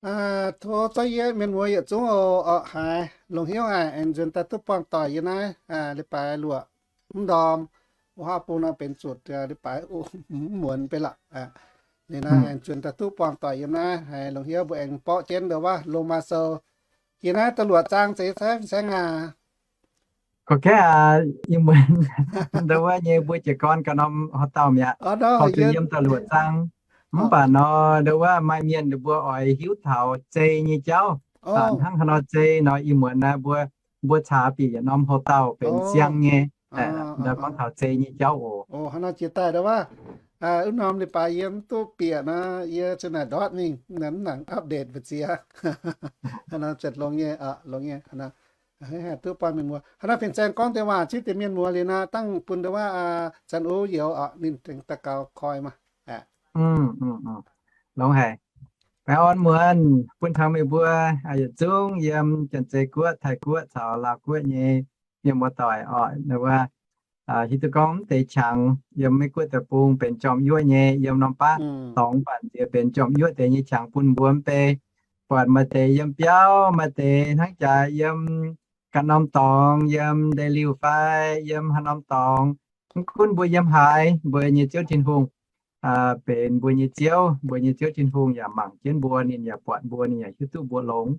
Tov zorqv yie mienh muoz yietc zungv oc, haiz longc hnyouv haic aengx nzuonx daaih duqv buangh doic yiem naaiv leiz-baaix luoqc mv ndorm, wuov haav bung nor benx zuqc leiz-baaix muonz bei lorqc. Liuz naaiv aengx nzuonx daaih duqv buangh doic yiem naaiv, haiz longc hnyouv mbuo aengx borqv jienv ndo wuov Lomaa Sou. Yiem naaiv da'luoqc zaang zeiz saengv saengv aac. Gorqv-kaeqv aac, ih muonz ndo wuov nyei mbuo jiez gorn ganh norm houx-dauh mi'aqv, horpc zuqc yiem da'luoqc zaang. Mv baac nor ndo wuov maaih mienh ninh mbuo oix hiuv taux zei nyei jauv. Hnangv haaix nor zei nor ih muonz naaiv mbuo, mbuo caux bieqc yietc norm houx-dauh benx siang nyei, ndo gorngv taux zei nyei jauv oc. Jiex daaih ndo wuov, wuov norm leiz-baaix yie mv duqv bieqc nor, yie ziouc naaic ndortv mingh, mv nangc update mbu'ziex. Longx nyei, longx nyei. Duqv buangh mienh muoz. Hnangv naaiv fin-saeng gorngv deix waac zipv deix mienh muoz liuz nor, dangh bun ndo wuov Zanx Uv Youz oc, ninh tengx daux gaux koi maah. Longx haic. Baengh orn muonz bun taux meih mbuo yietc zungv yiem Janx-Zei Guoqv, Taiv Guoqv caux Laauv Guoqv nyei mienh muoz-doic oc. Ndo wuov hiuv duqv gorngv mv deix qangx yiem Meiv Guoqv deic-bung benx jorm-yuoqv nyei, yiem norm baav dorngx mv baac nziex benx jorm-yuoqv deix nyei qangx bun mbuo mv bei. Buatc maaih deix yiem biauv, maaih deix hnangv jaax yiem ganh norm dorngx, yiem ndeic-liuh fai yiem haaix norm dorngx. Mv gunv mbuo yiem haaix, mbuo nyei Ziouv Tin-Hungh benx mbuo nyei Ziouv. Mbuo nyei Ziouv Tin-Hungh yaac mangc jienv mbuo, ninh yaac buatc mbuo, ninh yaac hiuv duqv mbuo longx.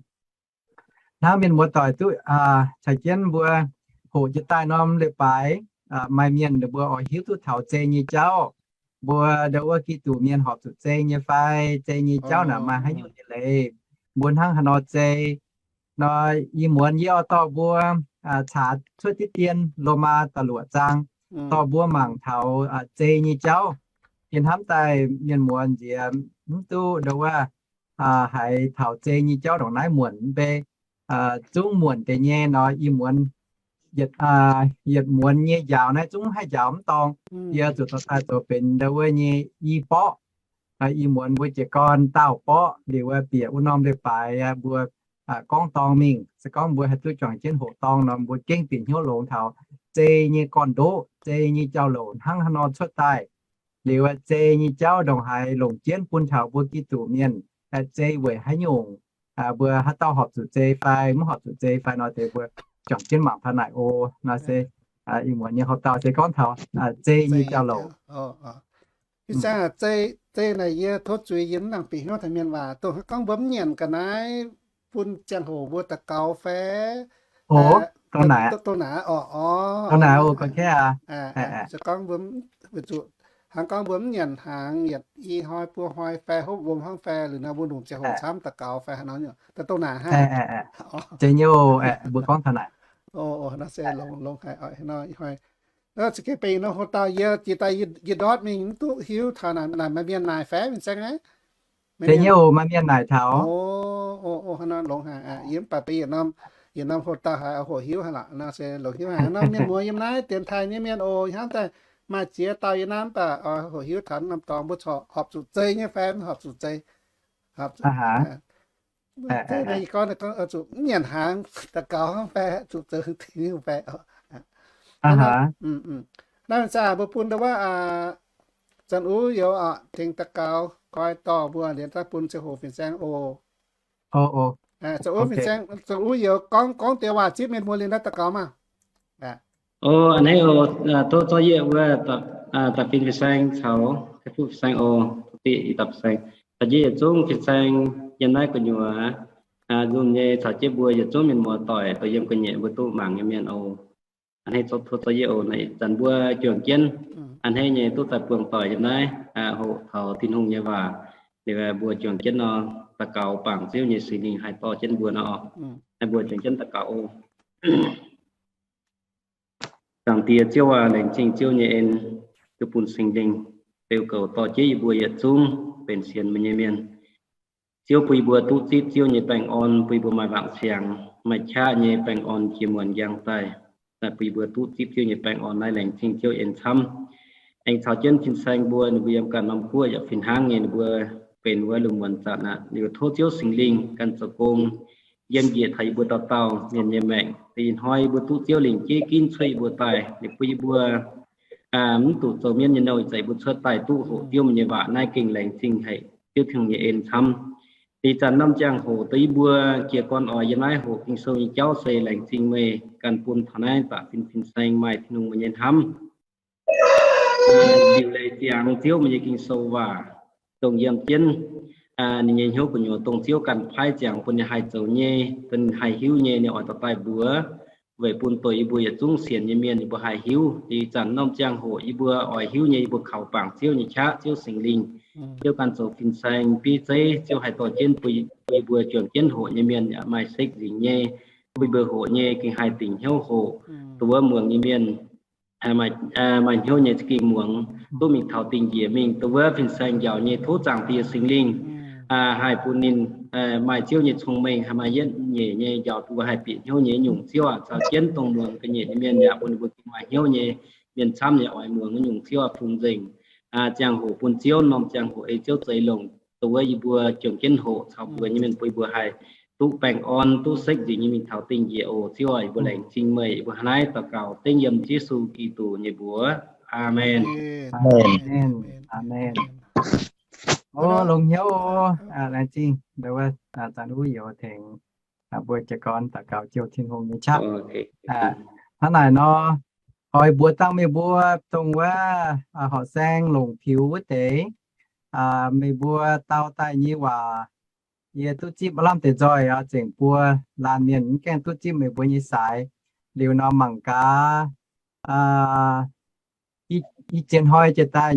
Hnangv mienh muoz-doic duqv caux jienv mbuo hoqc jiez daaih norm leiz-baaix, maaih mienh ninh mbuo oix hiuv duqv taux zei nyei jauv. Mbuo ndo wuov Giduc mienh horpc zuqc zei nyei fai? Zei nyei jauv naaic maaih haaix nyungc nyei leiz? Mbuo hnangv haaix nor zei? Nor ih muonz yie oix dorh mbuo caux cuotv diqv dien Lomaa da'luoqc zaang, dorh mbuo mangc taux zei nyei jauv. Yie hnamv daaih mienh muoz nziex mv duqv ndo wuov haiz taux zei nyei jauv ndongc naaiv muonc mv bei. Zungv muonc deix nyei nor, ih muonz yietc muonz nyei njaaux naaiv zungv haih njaaux mv dorngh. Yie zuqc dorh daaih zoux benx ndo wuov nyei i borqv. Ih muonz mbuo jiez gorn daauh borqv liuz wuov bieqc wuov norm leiz-baaix mbuo gorngv dorngx mingh. Se gorngv mbuo haih duqv juangc jienv hoqc dorngh nor, mbuo gengh bieqc hnyouv longx taux zei nyei gorn-ndoqv, zei nyei jauv-louc hnangv haaix nor cuotv daaih. Liuz zei nyei jauv ndongc haaix longc jienv bun taux mbuo Giduc mienh, zei weic haaix nyungc, mbuo haaix dauh horpc zuqc zei fai mv horpc zuqc zei fai nor, deix mbuo juangc jienv mangc taux naaic oc. Nor se ih muonz nyei houx-dauh se gorngv taux zei nyei jauv-louc. Ih zanc zei naaic yie tov zuiz yie mv nangc bieqc hnyouv taux mienh waac. Dongh hnangv gorngv mbuo mv nyanc ga'naaiv bun ziangh hoc mbuo daux gaux fai? Oc, dongh naaic, dongh naaic oc, dongh naaic oc, gorngv aqv. Se gorngv mbuo, weic zuqc hnangv gorngv mbuo mv nyanc hnaangx yietc i hnoi buo hnoi fai hopv wuom hnangv fai liuz nor, mbuo longc ziangh hoc camv daux gaux fai haaix nor, dongh naaic hnangv. Zeiz nyei oc, mbuo gorngv taux naaic. Nor se longx haic nor, ih hnoi za'gengh benx norm houx-dauh yie jiex daaih yie ndortv mingh mv duqv hiuv taux naaic maaih mienh naaic fai fin-saeng aqv. Zeiz nyei oc, maaih mienh naaic taux. Hnangv nor longx haic. Yie mv baac benx yietc norm houx-dauh haiz oix hoqc hiuv haic lorqc. Nor se longx hiuv haic. Norm mienh muoz yiem naaiv dienx taaih nyei mienh oc, hnamv daaih maaih ziex dauh yiem naaiv mv baac oix hoqc hiuv taux norm dorngx mbuo corc horpc zuqc zei nyei fai mv horpc zuqc zei. Zei naaic gorngv, gorngv zuqc mv nyanc hnaangx daux gaux hnangv fai zuqc zoux tengx nyungc fai. Naaiv fin-saeng mbuo bun ndo wuov Zanx Uv Youz oc, tengx daux gaux koi dorh mbuo liuz daaih bun ziangh hoc fin-saeng oc. Zanx Uv fin-saeng, Zanx Uv Youz gorngv, gorngv deix waac zipv mienh mbuo liuz daaih daux gaux maah. O, a'hneiv oc, tov zorqv yie wuov da'fin fin-saeng caux da'fuqv fin-saeng oc, da'fin fin-saeng, caux jienv yietc zungv fin-saeng yiem naaiv gu'nyuoz nzunc nyei caux jienv mbuo yietc zungv mienh muoz-doic, dongh yiem ga'nyiec mbuo duqv mangc nyei mienh oc. A'hneiv tov zorqv yie oc, naaiv zanc mbuo juangc jienv a'hneiv nyei duqv daaih buangh doic yiem naaiv, hoqc taux Tin-Hungh nyei waac. Liuz mbuo juangc jienv nor, daux gaux bangc Ziouv nyei Singx Lingh haih dorh jienv mbuo nor, naaiv mbuo juangc jienv daux gaux oc. Zaangc Diex Ziouv aac, laengz zingh Ziouv nyei en, duqv bun Singx Lingh beu goux dorh jienv yie mbuo yietc zungv benx sienx meih nyei mienh. Ziouv bun yie mbuo duqv zipv Ziouv nyei baengh orn, bun yie mbuo maaih wangc siangx, maaih qaqv nyei baengh orn jiex muonz njang daaih. Naaiv bun yie mbuo duqv zipv Ziouv nyei baengh orn naaiv, laengz zingh Ziouv en camv. Aengx caux jienv fin-saeng mbuo, ninh mbuo yiem ganh norm guoqv yaac fih hnangv nyei, ninh mbuo benx wuov lungh muonz zanc aqv. Liuz tov Ziouv Singx Lingh ganh zoux gong yiem njiec taux yie mbuo dauh dauh mienh nyei maengc. Ih hnoi yie mbuo duqv Ziouv lingc jeiv ginv cuotv yie mbuo daaih, ninh bun yie mbuo mv zuqc zoux mienv nyei nouh, ih zanc yie mbuo cuotv daaih duqv hoqc Ziouv meih nyei waac naaiv gengh laengz zingh haic Ziouv Tin-Hungh nyei en camv. Ih zanc norm ziangh hoc dongh yie mbuo jiez gorn oix yiem naaiv hoqc Ging-Sou nyei jauv se laengz zingh meih ganh bun taux naaiv baac fin-fin saeng maaih Tin-Hungh meih nyei hnamv. Liuc leiz ziangx Ziouv meih nyei Ging-Sou waac, dongh yiem jienv ninh nyei hnyouv gu'nyuoz, dongh Ziouv ganh paaiv ziangx bun ninh haih zoux nyei, dongh ninh haih hiuv nyei, ninh oix dorh daaih mbuox weic bun doix yie mbuo yietc zungv sienx nyei mienh yie mbuo haih hiuv. Ih zanc norm ziangh hoc yie mbuo oix hiuv nyei, yie mbuo kaux bangc Ziouv nyei qaqv, Ziouv Singx Lingh, Ziouv ganh zoux fin-saeng bieiv zeiv, Ziouv haih dorh jienv bun yie mbuo juangc jienv hoqc nyei mienh yaac maaih sekv nzingc nyei, bun yie mbuo hoqc nyei gengh haih dingc hnyouv hoqc. Dongh wuov muangx nyei mienh maaih hnyouv nyei za'gengh muangx, duqv mingh taux dingh njiec mingh. Dongh wuov fin-saeng njaaux nyei, tov Zaangc Diex Singx Lingh haih bun ninh maaih Ziouv nyei cong-mengh, haih maaih yietv nyeic nyei njaaux bun mbuo haih bieqc hnyouv nyei nyungc. Ziouv aac, caux jienv dongh muangx ga'nyiec nyei mienh yaac bun ninh mbuo gengh maaih hnyouv nyei, mienh camv yaac oix muangx nyungc. Ziouv aac, fungx nzengc ziangh hoc bun Ziouv, norm ziangh hoc ei Ziouv zeix longc dongh wuov yie mbuo juangc jienv hoqc caux mbuox nyei mienh bun yie mbuo haih duqv baengh orn, duqv sekv nzingc nyei mingh taux dingh njiec oc. Ziouv aac, yie mbuo laengz zingh meih, yie mbuo hnangv naaiv daux gaux dengv yiem Yesu Giduc nyei mbuox. Aamen. Aamen. Aamen. O, longx hnyouv, laengz zingh ndau wuov zanc uv youz tengx mbuo jiez gorn daux gaux jouh Tin-Hungh nyei qaqv. Hnangv naaic nor, oix mbuox dangh meih mbuo dongh wuov horqc saeng longc piux wuov deix, meih mbuo dau daaih nyei waac, yie duqv zipv lamh deix nzoih oc, zengc buo laanh mienh mv gaengh duqv zipv meih mbuo nyei sai. Liuz nor mangc gaax, i, i jiex hnoi jiex daaih,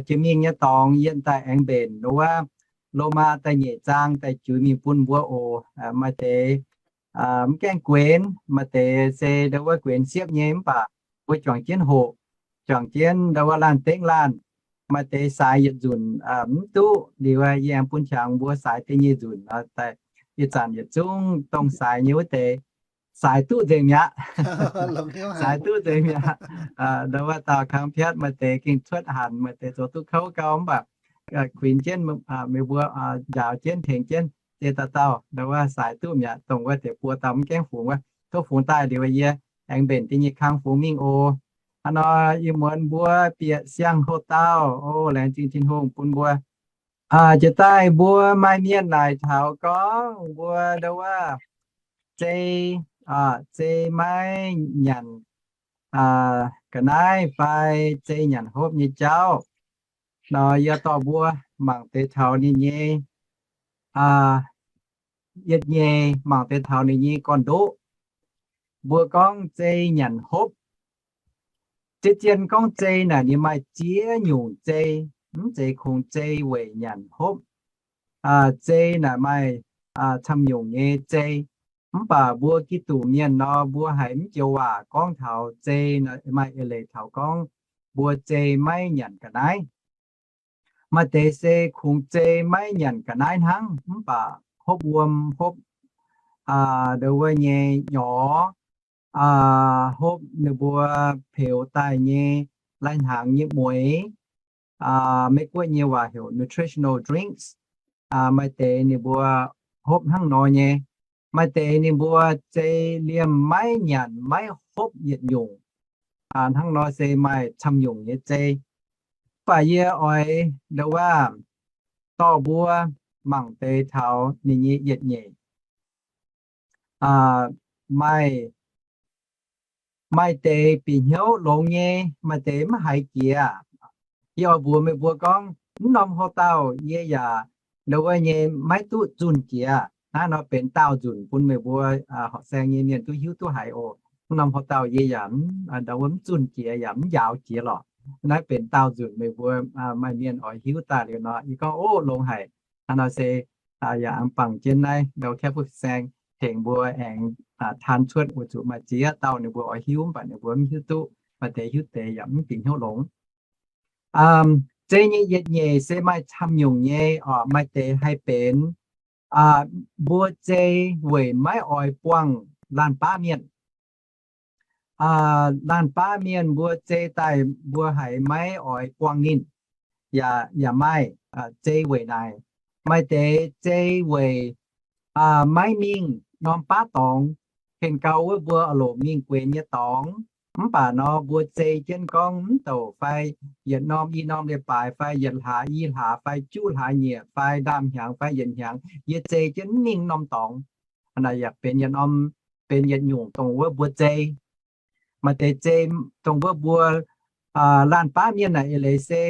jiex mingh nyei dorngx yie daaih aengx mbenc ndau wuov Lomaa da'nyeic zaang da'juix mingh bun mbuo oc. Maaih deix mv gaengh guenx, maaih deix se ndau wuov guenx siepv nyei, mv baac mbuo juangc jienv hoqc, juangc jienv ndau wuov laanh dengv laanh. Maaih deix saaix yietc nzunc mv duqv, liuz yie aengx bun qangx mbuo saaix da'nyeic nzunc. Ih zanc yietc zungv dongh saaix nyei wuov deix, saaix duqv nzengc mi'aqv. Saaix duqv nzengc mi'aqv. Ndau wuov dauh kangv piatv maaih deix gengh cuotv hanc, maaih deix zoux duqv kouv gau, mv baac kuinx jienv meih mbuo njaaux jienv tengx jienv, ziex dauh dauh ndau wuov saaix duqv mi'aqv. Dongh wuov deix buo dauh mv gaengh fungx wuov, tov fungx daaih liuz yie aengx mbenc da'nyeic kang fungx mingh oc. Hnangv nor ih muonz mbuo bieqc siang-houx dauh oc, laengz zingh Tin-Hungh bun mbuo. Jiex daaih mbuo maaih mienh naaic taux gorngv mbuo ndau wuov zei, zei maiv nyanc ga'naaiv fai zei nyanc hopv nyei jauv nor, yie dorh mbuo mangc deix taux ninh nyei yietc nyeic, mangc deix taux ninh nyei gorn-ndoqv. Mbuo gorngv zei nyanc hopv, zien-zien gorngv zei naaic ninh maaih ziex nyungc zei. Mv zeiz kungx zei weic nyanc hopv. Zei naaic maaih camv nyungc nyei zei. Mv baac mbuo Giduc mienh nor, mbuo haiz mv joux waac gorngv taux zei, maaih eix leiz taux gorngv mbuo zei maiv nyanc ga'naaiv. Maaih deix se kungx zei maiv nyanc ga'naaiv hnangv, mv baac hopv wuom, hopv ndau wuov nyei nyorx, hopv ninh mbuo peux daaih nyei lai-hnaangx nyei mueix, Meiv-Guoqv nyei waac heuc nutritional drinks. Maaih deix ninh mbuo hopv hnangv nor nyei. Maaih deix ninh mbuo zei liemh maiv nyanc maiv hopv yietc nyungc. Hnangv nor se maaih camv nyungc nyei zei. Mv baac yie oix ndau wuov dorh mbuo mangc deix taux ninh nyei yietc nyeic. Maaih, maaih deix bieqc hnyouv longx nyei, maaih deix mv haiz jiex. Yie oix mbuox meih mbuo gorngv, mv norm houx-dauh yie yaac ndau wuov nyei maiv duqv zunh jiex. Naaiv nor benx daauh nzunc bun meih mbuo horqc saeng nyei mienh duqv hiuv duqv haiz oc. Mv norm houx-dauh yie yaac ndau wuov mv zunh jiex yaac mv njaaux jiex lorqc. Naaiv benx daauh nzunc meih mbuo maaih mienh oix hiuv daaih liuz nor, yie gorngv, ov, longx haic. Hnangv nor se yaac aengx bangc jienv naaiv ndau wuov Careful Saeng tengx mbuo aengx taan cuotv weic zuqc maaih ziex dauh ninh mbuo oix hiuv mv baac ninh mbuo mv hiuv duqv, maaih deix hiuv deix yaac mv bieqc hnyouv longx. Zei nyei yietc nyeic se maaih camv nyungc nyei oc. Maaih deix haih benx mbuo zei weic maiv oix buangh laanh baav mienh. Laanh baav mienh mbuo zei daaih mbuo haiz maiv oix buangh ninh, yaac, yaac maaih zei weic naaic. Maaih deix zei weic maiv mingh norm baav dorngx, henh gau wuov mbuo longc mingh guenx nyei dorngx. Mv baac nor mbuo zei jienv gorngv mv douc fai yietc norm i norm leiz-baaix fai yietc hlaax i hlaax fai juqv hlaax nyieqc fai ndaamv-hnyangx fai yietc hnyangx, yie zei jienv mv mingh norm dorngx. Naaic yaac benx yietc norm, benx yietc nyungc dongh wuov mbuo zei. Maaih deix zei dongh wuov mbuo laanh baav mienh naaic eix leiz se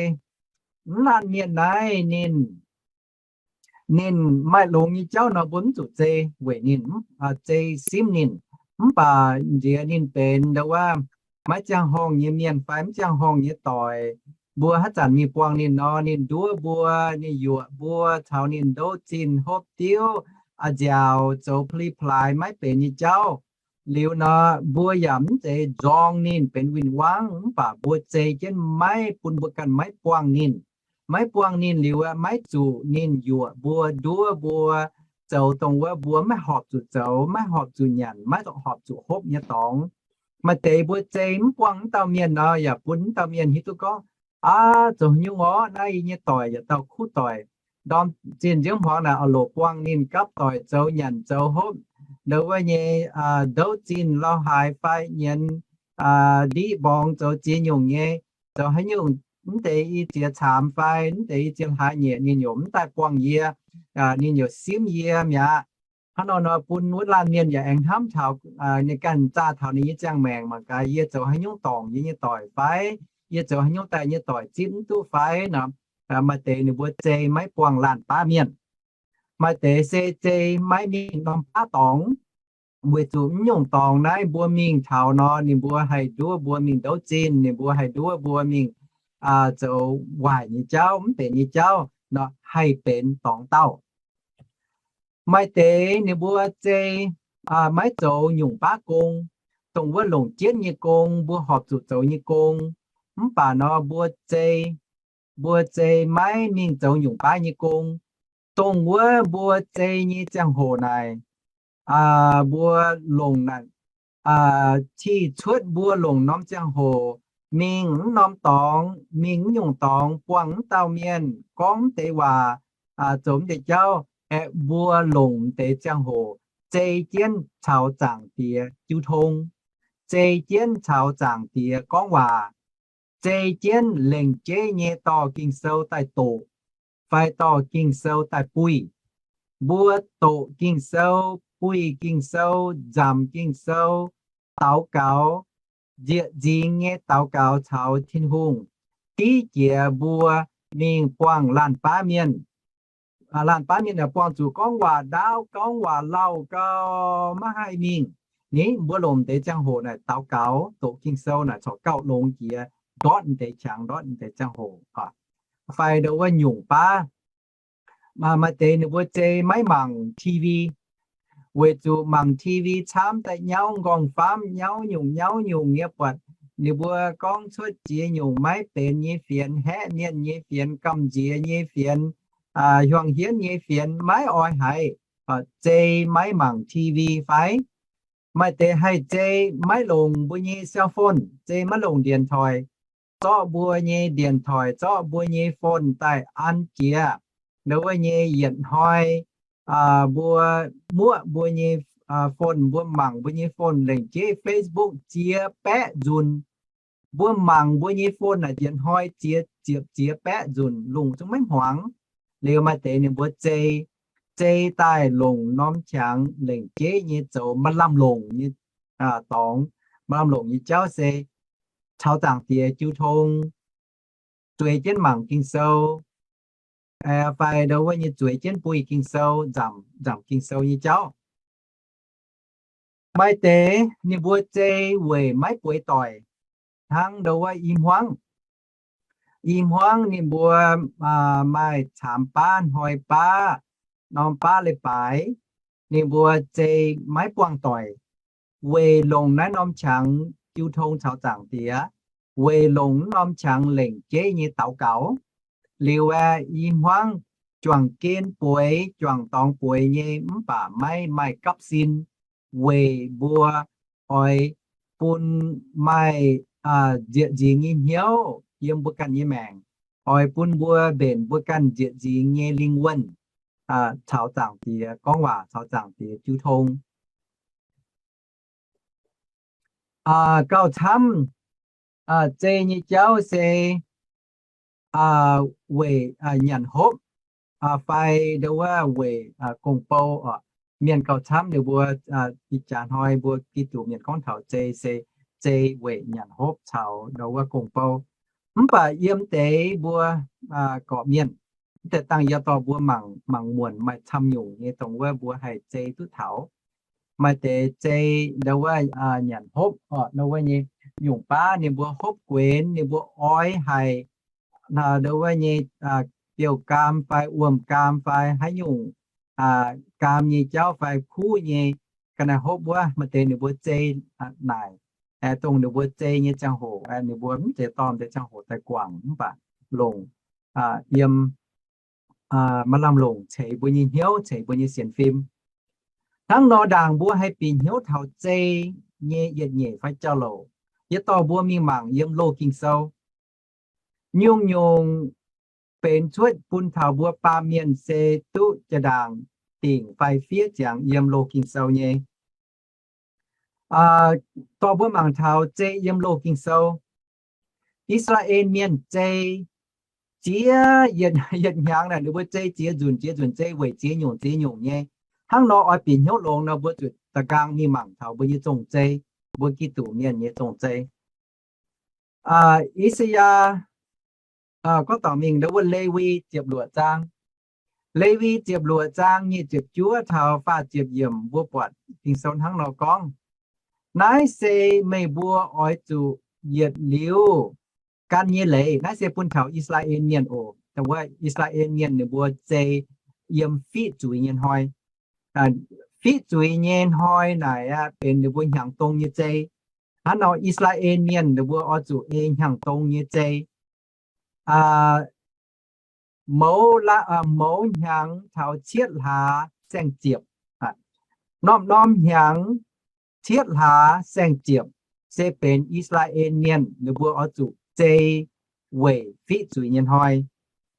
mv laanh mienh naaiv ninh, ninh maaih longx nyei jauv nor mbuo mv zuqc zei weic ninh, zei simv ninh. Mv baac nziex ninh benx ndo wuov maiv ziangh horngh nyei mienh fai mv ziangh horngh nyei doic, mbuo haaix zanc mingh buangh ninh nor, ninh nduov mbuo, ninh yuoqc mbuo, caux ninh ndouv zinh hopv diuv, nziaauc, zoux pa'li plaaix maiv benx nyei jauv. Liuz nor mbuo yaac mv zeiz nzorng ninh benx win-wangv, mv baac mbuo zei jienv maiv bun mbuo ganh maiv buangh ninh. Maiv buangh ninh liuz maiv zuqc ninh yuoqc mbuo, nduov mbuo, zoux dongh wuov mbuo maiv horpc zuqc zoux, maiv horpc zuqc nyanc, maiv horpc zuqc hopv nyei dorngx. Maaih deix mbuo zei mv buangh wuov dauh mienh nor, yaac bun wuov dauh mienh hiuv duqv gorngv, aav, zoux nyungc orqv, naaiv yie nyei doic yaac dauh kuv doic. Ndorm zinh nziouv hmuangx naaic oix loc buangh ninh gapv doic zoux nyanc zoux hopv, ndo wuov nyei ndouv zinh lauh haaix fai nyienz ndiqv mborngx zoux ziex nyungc nyei, zoux haaix nyungc mv deix i ziex caamx fai mv deix i ziex hlaax nyieqc ninh yaac mv daaih buangh yie, ninh yaac simv yie mi'aqv. Hnangv nor nor bun wuov laanh mienh yaac aengx hnamv taux ninh ganh zaah taux ninh nyei ziangh maengc mangc gaax yie zoux haaix nyungc dorngc yie nyei doic fai yie zoux haaix nyungc daaih nyei doic zipv mv duqv fai nor. Maaih deix ninh mbuo zei maiv buangh laanh baav mienh. Maaih deix se zei maiv mingh norm baav dorngx, weic zuqc mv nyungc dorngx naaiv mbuo mingh taux nor ninh mbuo haih nduov mbuo mingh ndouv zinh, ninh mbuo haih nduov mbuo mingh zoux waaic nyei jauv, mv benx nyei jauv nor haih benx dorngx dauh. Maaih deix ninh mbuo zei maiv zoux nyungc baav gong, dongh wuov longc jienv nyei gong, mbuo horpc zuqc zoux nyei gong, mv baac nor mbuo zei, mbuo zei maiv mingh zoux nyungc baav nyei gong. Dongh wuov mbuo zei nyei ziangh hoc naaic, mbuo longc naaic, cih cuotv mbuo longc norm ziangh hoc mingh mv norm dorngx, mingh mv nyungc dorngx, buangh mv dauh mienh, gorngv mv deix waac, zoux mv deix jauv, aeqv, mbuo longc mv deix ziangh hoc zei jienv caux Zaangc Diex jiu tong, zei jienv caux Zaangc Diex gorngv waac, zei jienv lengc jeiv nyei dorh Ging-Sou daaih doqc, fai dorh Ging-Sou daaih buih. Mbuo doqc Ging-Sou, buih Ging-Sou, nzamc Ging-Sou, daux gaux, nzieqc nzingx nyei daux gaux caux Tin-Hungh, div jiex mbuo mingh buangh laanh baav mienh. Laanh baav mienh yaac buangh zuqc gorngv waac ndaauv, gorngv waac lauh gau, maiv haih mingh. Ni mbuo longc deix ziangh hoc naaic daux gaux, doqc Ging-Sou naaic corc gauh longx jiex ndortv deix qangx, ndortv deix ziangh hoc. Fai ndo wuov nyungc baav, maaih deix ninh mbuo zei maiv mangc T V, weic zuqc mangc T V camv daaih nyauv nqorngv-famv, nyauv nyungc nyauv nyungc nyei buatc ninh mbuo gorngv cuotv ziex nyungc maiv benx nyei fienx, haeqv mienh nyei fienx, gamh nziex nyei fienx, hiuang hienv nyei fienx, maiv oix haiz. Zei maiv mangc T V fai? Maaih deix haih zei maiv longc mbuo nyei cell phone, zei maiv longc điện thoại, zorqv mbuo nyei điện thoại, zorqv mbuo nyei phone daaih an jiex. Ndo wuov nyei yietc hnoi mbuo muoqv mbuo nyei phone, mbuo mangc mbuo nyei phone lengc jeiv Facebook ziex baeqv nzunc. Mbuo mangc mbuo nyei phone naaic yietc hnoi ziex ziepc ziex baeqv nzunc, lungh zungv maiv hmuangx. Liuz maaih deix ninh mbuo zei, zei daaih longc norm qangx lengc jeiv nyei zoux maaih lamh longc nyei dorngx, maaih lamh longc nyei jauv se caux Zaangc Diex jiu tong, zueiz jienv mangc Ging-Sou, fai ndo wuov nyei zueiz jienv buih Ging-Sou, nzamc, nzamc Ging-Sou nyei jauv. Maaih deix ninh mbuo zei weic maiv bueix doic, hnangv ndo wuov i hmuangv. I hmuangv ninh mbuo maaih caamx baav, hnoi baav, norm baav leiz-baaix, ninh mbuo zei maiv buangh doic, weic longc naaiv norm qangx jiu tong caux Zaangc Diex, weic longc norm qangx lengc jeiv nyei daux gaux. Liuz aeqv, i hmuangv juangc gen bueix, juangc dorngx bueix nyei mv baac maiv maaih gapv sin, weic mbuo oix bun maaih nzieqc nzingx nyei hnyouv yiem mbuo ganh nyei maengc, oix bun mbuo mbenc mbuo ganh nzieqc nzingx nyei lingh wuonh caux Zaangc Diex gorngv waac, caux Zaangc Diex jiu tong. Gauh camv, zei nyei jauv se weic nyanc hopv fai ndo wuov weic gong-bou oc. Mienh gauh camv ninh mbuo ih jaax hnoi mbuo Giduc mienh gorngv taux zei se zei weic nyanc hopv caux ndo wuov gong-bou. Mv baac yiem deix mbuo gorqv-mienh, mv deix dangh yie dorh mbuo mangc, mangc muonc maaih camv nyungc nyei dongh wuov mbuo haih zei duqv taux. Maaih deix zei ndo wuov nyanc hopv oc, ndo wuov nyei nyungc baav ninh mbuo hopv guenx, ninh mbuo oix haic ndo wuov nyei biouv-gaam fai wuom-gaam fai haaix nyungc gaam nyei jauv fai kuv nyei ga'naaiv hopv wuov. Maaih deix ninh mbuo zei naaic, dongh ninh mbuo zei nyei ziangh hoc ninh mbuo mv zeiz dorh deix ziangh hoc daaih guangc mv baac longc yiem maaih lamh longc ceix mbuo nyei hnyouv, ceix mbuo nyei sienx fim. Hnangv nor ndaangc mbuo haih bieqc hnyouv taux zei nyei yietc nyeic fai jauv-louc. Yie dorh mbuo mingh mangc yiem Loz-Ging-Sou. Nyungc-nyungc benx cuotv bun taux mbuo baamh mienh se duqv jaa-ndaangc dingc fai fiev ziangx yiem Loz-Ging-Sou nyei. Dorh mbuo mangc taux zei yiem Loz-Ging-Sou. I^saa^laa^en Mienh zei ziex yietc hnyangx naaic, ninh mbuo zei ziex nzunc ziex nzunc, zei weic ziex nyungc ziex nyungc nyei. Hnangv nor oix bieqc hnyouv longx nor, mbuo zuqc da'nqaang mingh mangc taux mbuo nyei zong-zei, mbuo Giduc mienh nyei zong-zei. I^saa^yaa, gorngv dorngc mingh ndo wuov Lewi ziepc luoqc zaang. Lewi ziepc luoqc zaang nyic ziepc juov taux faah ziepc yiemc mbuo buatc Ging-Sou hnangv nor gorngv, naaiv se meih mbuo oix zuqc yietc liuz gan nyei leiz. Naaiv se bun taux I^saa^laa^en Mienh oc. Dongh wuov I^saa^laa^en Mienh ninh mbuo zei yiem fiqv zuiz nyei hnoi. Fiqv zuiz nyei hnoi naaic aqv benx ninh mbuo hnyangx dong nyei zei. Hnangv nor I^saa^laa^en Mienh ninh mbuo oix zuqc ei hnyangx dong nyei zei. Mouz, mouz hnyangx taux cietv hlaax saeng-ziepc, norm-norm hnyangx cietv hlaax saeng-ziepc se benx I^saa^laa^en Mienh ninh mbuo oix zuqc zei weic fiqv zuiz nyei hnoi.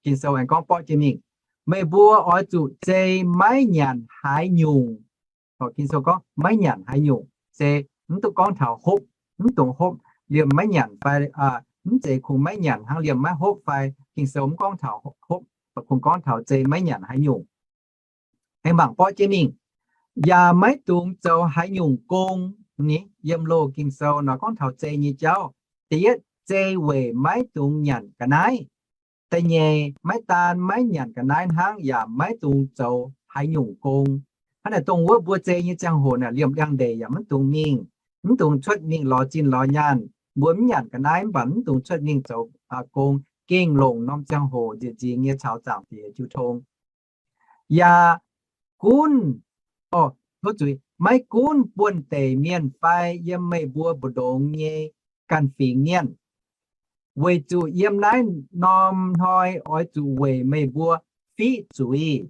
Ging-Sou aengx gorngv borqv jienv mingh, meih mbuo oix zuqc zei maiv nyanc haaix nyungc. Ging-Sou gorngv maiv nyanc haaix nyungc se mv duqv gorngv taux hopv, mv dungx hopv liemh maiv nyanc fai mv zeiz kungx maiv nyanc hnangv, liemh maiv hopv fai. Ging-Sou mv gorngv taux hopv, kungx gorngv taux zei maiv nyanc haaix nyungc. Aengx mangc borqv jienv mingh, yaac maiv dungx zoux haaix nyungc gong. Ni yiem Loz Ging-Sou nor gorngv taux zei nyei jauv. Da'yietv, zei weic maiv dungx nyanc ga'naaiv. Da'nyeic, maiv daan maiv nyanc ga'naaiv hnangv, yaac maiv dungx zoux haaix nyungc gong. Hnangv naaic dongh wuov mbuo zei nyei ziangh hoc naaic liemh liangx-ndeic yaac maiv dungx mingh, mv dungx cuotv mingh lorz zinh lorz nyaanh. Mbuo mv nyanc ga'naaiv mv baac mv dungx cuotv mingh zoux gong, gengh longc norm ziangh hoc nzieqc nzingx nyei caux Zaangc Diex jiu tong. Yaac gunv, o, tov zuiz, maiv gunv buonv-deic mienh fai yiem meih mbuo mbu'ndongx nyei ganh fingx mienh, weic zuqc yiem naaiv norm hnoi oix zuqc weic meih mbuo fiqv zuiz,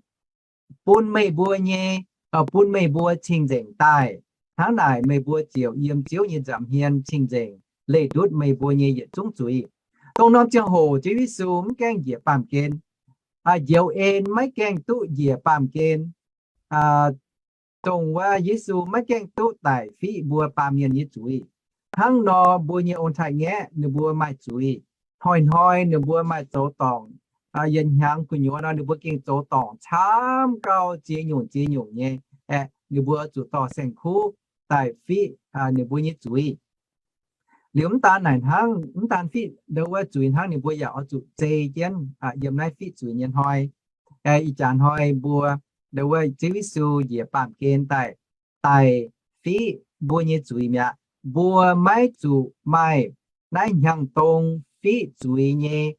bun meih mbuo nyei, bun meih mbuo cing-nzengc daaih. Hnangv naaic meih mbuo ziouc yiem Ziouv nyei nza'hmien cing-nzengc leih ndutv meih mbuo nyei yietc zungv zuiz. Dongh norm ziangh hoc Ziouv Yesu mv gaengh njiec baamh gen. Njoux en maiv gaengh duqv njiec baamh gen. Dongh wuov Yesu maiv gaengh duqv daic fiqv mbuo baamh mienh nyei zuiz. Hnangv nor mbuo nyei ong-taaix-ngaeqv ninh mbuo maaih zuiz. Hnoi-hnoi ninh mbuo maaih zoux dorngc. Yietc hnyangx gu'nyuoz nor ninh mbuo gengh zoux dorngc camv gauh ziex nyungc ziex nyungc nyei. Aeqv, ninh mbuo zuqc dorh saeng-kuv daaih fiqv ninh mbuo nyei zuiz. Liuz mv daan naaic hnangv, mv daan fiqv ndo wuov zuiz hnangv, ninh mbuo yaac oix zuqc zei jienv yiem naaiv fiqv zuiz nyei hnoi. Ih jaax hnoi mbuo ndo wuov Ziouv Yesu njiec baamh gen daaih, daic fiqv mbuo nyei zuiz mi'aqv. Mbuo maiv zuqc maaih naaiv hnyangx-dong fiqv zuiz nyei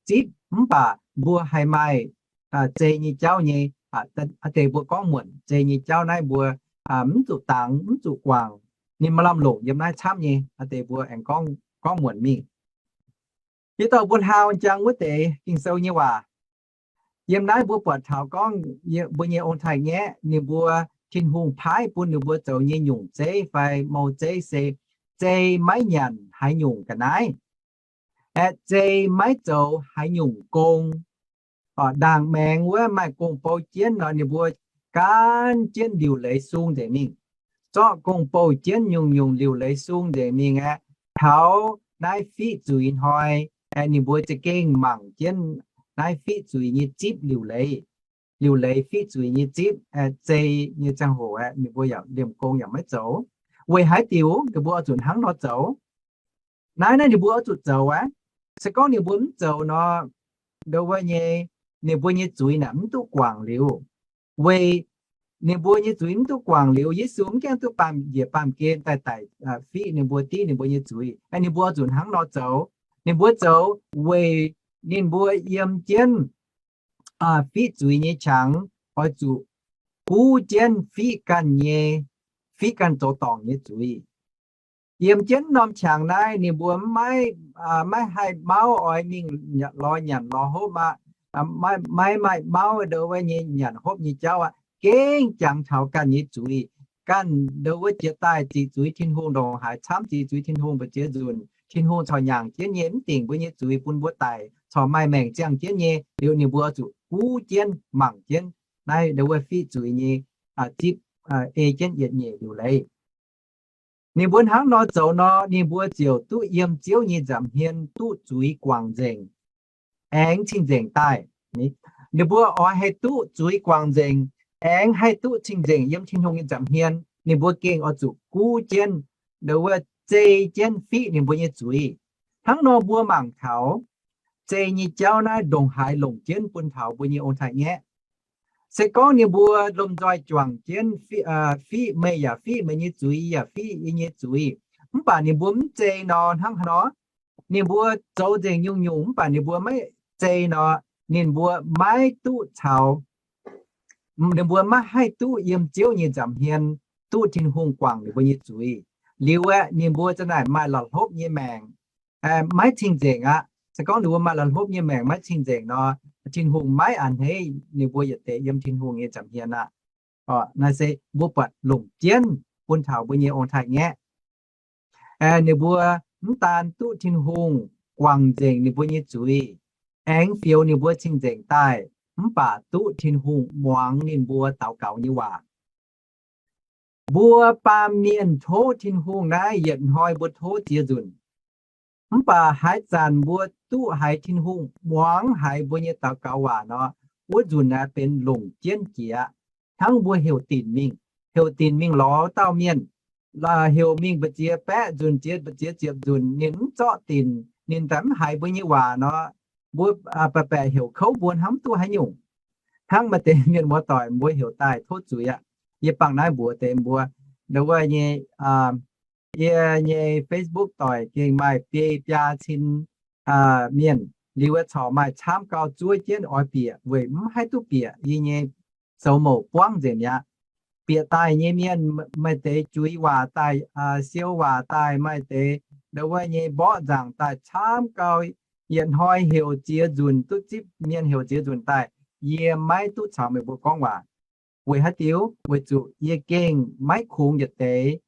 zipv, mv baac mbuo haih maaih zei nyei jauv nyei. Aa deix mbuo gorngv muonc zei nyei jauv naaiv mbuo mv zuqc dangx, mv zuqc guangc. Ninh maaih lamh longc yiem naaiv camv nyei. Aa deix mbuo aengx gorngv, gorngv muonc mingh. Yie dorh mbuo hlau jangx wuov deix Ging-Sou nyei waac. Yiem naaiv mbuo buatc taux gorngv mbuo nyei ong-taaix-ngaeqv ninh mbuo, Tin-Hungh paaiv bun ninh mbuo zoux nyei nyungc zeiv fai mou zeiv se zei maiv nyanc haaix nyungc ga'naaiv, aeqv, zei maiv zoux haaix nyungc gong. Ndaangc maengx wuov maaih gong-bou jienv nor, ninh mbuo gaanv jienv liuc leiz sung nzengc mingh. zorqv gong-bou jienv nyungc-nyungc liuc leiz sung nzengc mingh aeqv, taux naaiv fiqv zuiz hnoi, aeqv, ninh mbuo za'gengh mangc jienv naaiv fiqv zuiz nyei zipv liuc leiz. Liuc leiz fiqv zuiz nyei zipv, aeqv, zei nyei ziangh hoc aeqv, ninh mbuo yaac liemh gong yaac maiv zoux. Weic haaix diuc ninh mbuo oix zuqc hnangv nor zoux? Naaiv, naaiv ninh mbuo oix zuqc zoux aqv. Se gorngv ninh mbuo mv zoux nor, ndo wuov nyei, ninh mbuo nyei zuiz naaic mv duqv guangc liuz. Weic ninh mbuo nyei zuiz mv duqv guangc liuz, Yesu mv gaengh duqv baamh njiec baamh gen daaih daic, fiqv ninh mbuo, div ninh mbuo nyei zuiz. Ninh mbuo oix zuqc hnangv nor zoux. Ninh mbuo zoux weic ninh mbuo yiem jienv fiqv zuiz nyei qangx oix zuqc guv jienv fiqv ganh nyei, fiqv ganh zoux dorngc nyei zuiz. Yiem jienv norm qangx naaiv ninh mbuo maiv, maiv haih mauv oix mingh lorz nyanc lorz hopv aqv. Maiv maaih mauv ndo wuov nyei nyanc hopv nyei jauv aqv. Gengh jangx taux ganh nyei zuiz. Ganh ndo wuov jiex daaih ziqc zuiz Tin-Hungh ndongc haaix, camv ziqc zuiz Tin-Hungh mbu'ziex nzunc, Tin-Hungh corc nyanc jienv nyei, mv dingc mbuo nyei zuiz, bun mbuo daic, corc maaih maengc ziangh jienv nyei. Liuz ninh mbuo zuqc guv jienv mangc jienv naaiv ndo wuov fiqv zuiz nyei zipv, ei jienv yietc nyeic liuc leiz. Ninh mbuo hnangv nor zoux nor, ninh mbuo ziouc duqv yiem Ziouv nyei nza'hmien duqv zuiz guangc nzengc, aengx cing-nzengc daaih. Ninh mbuo oix haih duqv zuiz guangc nzengc, aengx haih duqv cing-nzengc yiem Tin-Hungh nyei nza'hmien, ninh mbuo gengh oix zuqc guv jienv, ndo wuov zei jienv fiqv ninh mbuo nyei zuiz. Hnangv nor mbuo mangc taux zei nyei jauv naaiv ndongc haaix longc jienv bun taux mbuo nyei ong-taaix-ngaeqv. Se gorngv ninh mbuo lomh nzoih juangc jienv fiqv meih yaac fiqv meih nyei zuiz, yie yaac fiqv yie nyei zuiz, mv baac ninh mbuo mv zei nor, hnangv haaix nor? Ninh mbuo zoux nzengc nyungc-nyungc mv baac ninh mbuo maiv zei nor, ninh mbuo maiv duqv caux, ninh mbuo maiv haih duqv yiem Ziouv nyei nza'hmien duqv Tin-Hungh guangc ninh mbuo nyei zuiz. Liuz aeqv, ninh mbuo za'naaic maaih la'hlopv nyei maengc, maiv cing-nzengc aqv. Se gorngv ninh mbuo maaih la'hlopv nyei maengc maiv cing-nzengc nor, Tin-Hungh maiv a'hneiv ninh mbuo yietc deix yiem Tin-Hungh nyei nza'hmien aqv. Naaiv se mbuo buatc longc jienv bun taux mbuo nyei ong-taaix-ngaeqv. Ninh mbuo mv daan duqv Tin-Hungh guangc nzengc ninh mbuo nyei zuiz, aengx fioux ninh mbuo cing-nzengc daaih, mv baac duqv Tin-Hungh muangx ninh mbuo daux gaux nyei waac. Mbuo baamh mienh tov Tin-Hungh naaiv yietc hnoi mbuo tov ziex nzunc. Mv baac haaix zanc mbuo duqv haiz Tin-Hungh muangx haiz mbuo nyei daux gaux waac nor, wuov nzunc naaiv benx longc jienv jiex. Hnangv mbuo heuc dinc mingh, heuc dinc mingh lorz dauh mienh, heuc mingh mbu'ziex baeqv nzunc, ziex, mbu'ziex ziepc nzunc, ninh mv zorqv dinc, ninh daaih mv haiz mbuo nyei waac nor, mbuo baeqc baeqc heuc kouv mbuo hnangv mv duqv haaix nyungc. Hnangv maaih deix mienh muoz-doic mbuo heuc daaih tov zuiz aqv. Yie bangc naaiv mbuox deix mbuo, ndo wuov nyei, yie nyei Facebook doic gengh maaih biei biaa cin mienh, liuz corc maaih camv gau zuov jienv oix bieqc weic mv haih duqv bieqc yie nyei soux mouc buangv nzengc mi'aqv. Bieqc daaih nyei mienh maaih deix juiz waac daaih, siou waac daaih, maaih deix ndo wuov nyei mborqv nzaangc daaih camv gau. Yietc hnoi heuc ziex nzunc duqv zipv mienh heuc ziex nzunc daaih, yie maiv duqv caux meih mbuo gorngv waac. Weic haaix diuc? Weic zuqc yie gengh maiv kungx yietc deix.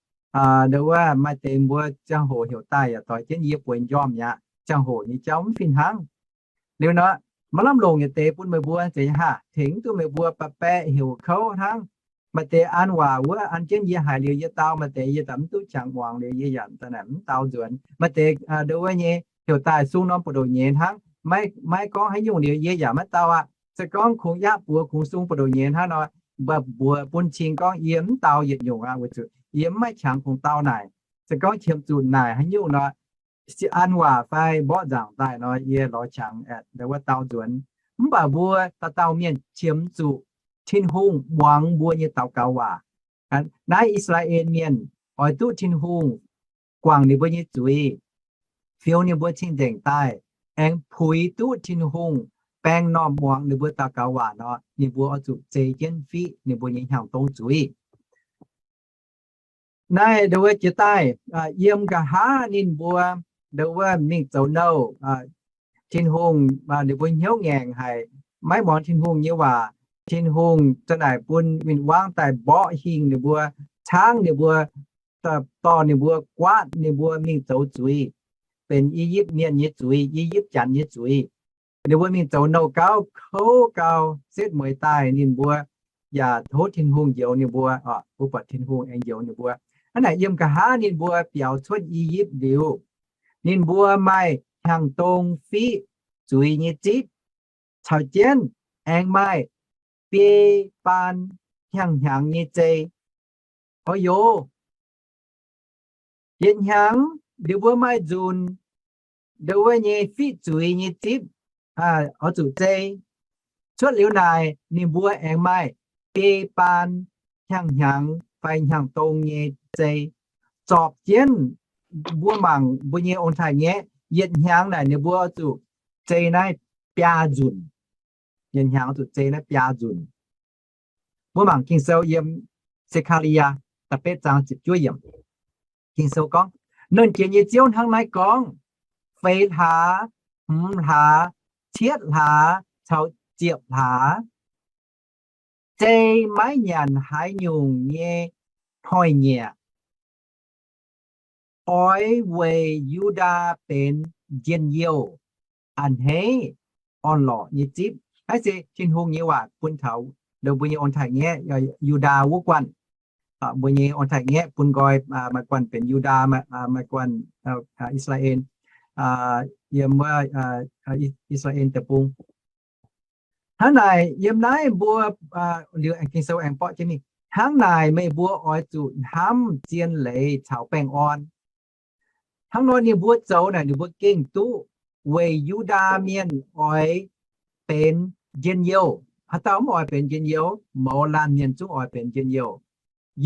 Ndo wuov maaih deix mbuo ziangh hoc heuc daaih yaac doix jienv yie bueix njormh mi'aqv. Ziangh hoc nyei jauv mv fih hnangv. Liuz nor, maaih lamh longc yietc deix bun meih mbuo zeiz nyei haah, tengx mv duqv meih mbuo baeqc baeqc heuc kouv hnangv. Maaih deix an waac wuov an jienv yie haic liuz yie dau, maaih deix yie daaih mv duqv qangx muangx liuz yie yaac daaih naaic mv dau nzuonx. Maaih deix ndo wuov nyei heuc daaih sung norm buoz-ndoqv nyei hnangv, maiv gorngv haaix nyungc liuz yie yaac maiv dau aqv. Se gorngv kungx yaac buoz kungx sung buoz-ndoqv nyei hnangv nor, mbuox bun cing gorngv yie mv dau yietc nyungc aqv, weic zuqc yie mv maaih qangx kungx dau naaic. Se gorngv qiemx zuqc naaic haaix nyungc nor, an waac fai mborqv nzaangc daaih nor, yie lorz qangx aeqv, ndo wuov dau nzuonx. Mv baac mbuo dauh dauh mienh qiemx zuqc Tin-Hungh muangx mbuo nyei daux gaux waac. Naaiv I^saa^laa^en Mienh oix duqv Tin-Hungh guangc ninh mbuo nyei zuiz, fioux ninh mbuo cing-nzengc daaih, aengx puix duqv Tin-Hungh baeng normh muangx ninh mbuo daux gaux waac nor, ninh mbuo oix zuqc zeix jienv fiqv ninh mbuo nyei hnyangx-dongh zuiz. Naaiv ndo wuov jiex daaih, yiem nqa'haav ninh mbuo ndo wuov mingh zoux nouh, Tin-Hungh, ninh mbuo hnyouv ngaengc haic, maiv muangx Tin-Hungh nyei waac. Tin-Hungh za'naaic bun win-wangv daaih mborqv hingh ninh mbuo, caangv ninh mbuo, dorh ninh mbuo, guaatv ninh mbuo mingh zoux zuiz, benx I^yipv Mienh nyei zuiz, I^yipv Janx nyei zuiz. Ninh mbuo mingh zoux nouh gauv kouv gau, setv mueiz daaih ninh mbuo yaac tov Tin-Hungh njoux ninh mbuo, mbuo buatc Tin-Hungh aengx njoux ninh mbuo. Hnangv naaic yiem nqa'haav ninh mbuo biaux cuotv I^yipv liuz, ninh mbuo maaih hnyangx-dong fiqv zuiz nyei zipv, caux jienv aengx maaih biei baan hnyangx-hnyangx nyei zei. Oix yoc, yietc hnyangx ninh mbuo maaih nzunc ndo wuov nyei fiqv zuiz nyei zipv oix zuqc zei. Cuotv liuz naaic ninh mbuo aengx maaih biei baan hnyangx-hnyangx fai hnyangx-dong nyei zei. Zorpc jienv mbuo mangc mbuo nyei ong-taaix-ngaeqv yietc hnyangx naaic ninh mbuo oix zuqc zei naaiv biaa nzunc. Yietc hnyangx oix zuqc zei naaiv biaa nzunc. Mbuo mangc Ging-Sou yiem Se^kaa^li^yaa da'betv zaang ziepc juov yiemc. Ging-Sou gorngv, Nernh Jiex nyei Ziouv hnangv naaiv gorngv, feix hlaax, hmz hlaax, cietv hlaax caux ziepc hlaax, zei maiv nyanc haaix nyungc nyei hnoi-nyieqc, oix weic Yu^ndaa benx njien-youh, a'hneiv, orn-lorqc nyei zipv. Naaiv se Tin-Hungh nyei waac bun taux mbuo nyei ong-taaix-ngaeqv Yu^ndaa wuov guanh. Mbuo nyei ong-taaix-ngaeqv bun nqoi maaih guanh benx Yu^ndaa, maaih guanh I^saa^laa^en, yiem wuov I^saa^laa^en Deic-Bung. Hnangv naaic yiem naaiv mbuo liuz aengx Ging-Sou aengx borqv jienv mingh, hnangv naaic meih mbuo oix zuqc hnamv zien leiz caux baengh orn. Hnangv nor ninh mbuo zoux naaic ninh mbuo gengh duqv weic Yu^ndaa mienh oix benx njien-youh. Haaix dauh mv oix benx njien-youh? Mouz laanh mienh zungv oix benx njien-youh.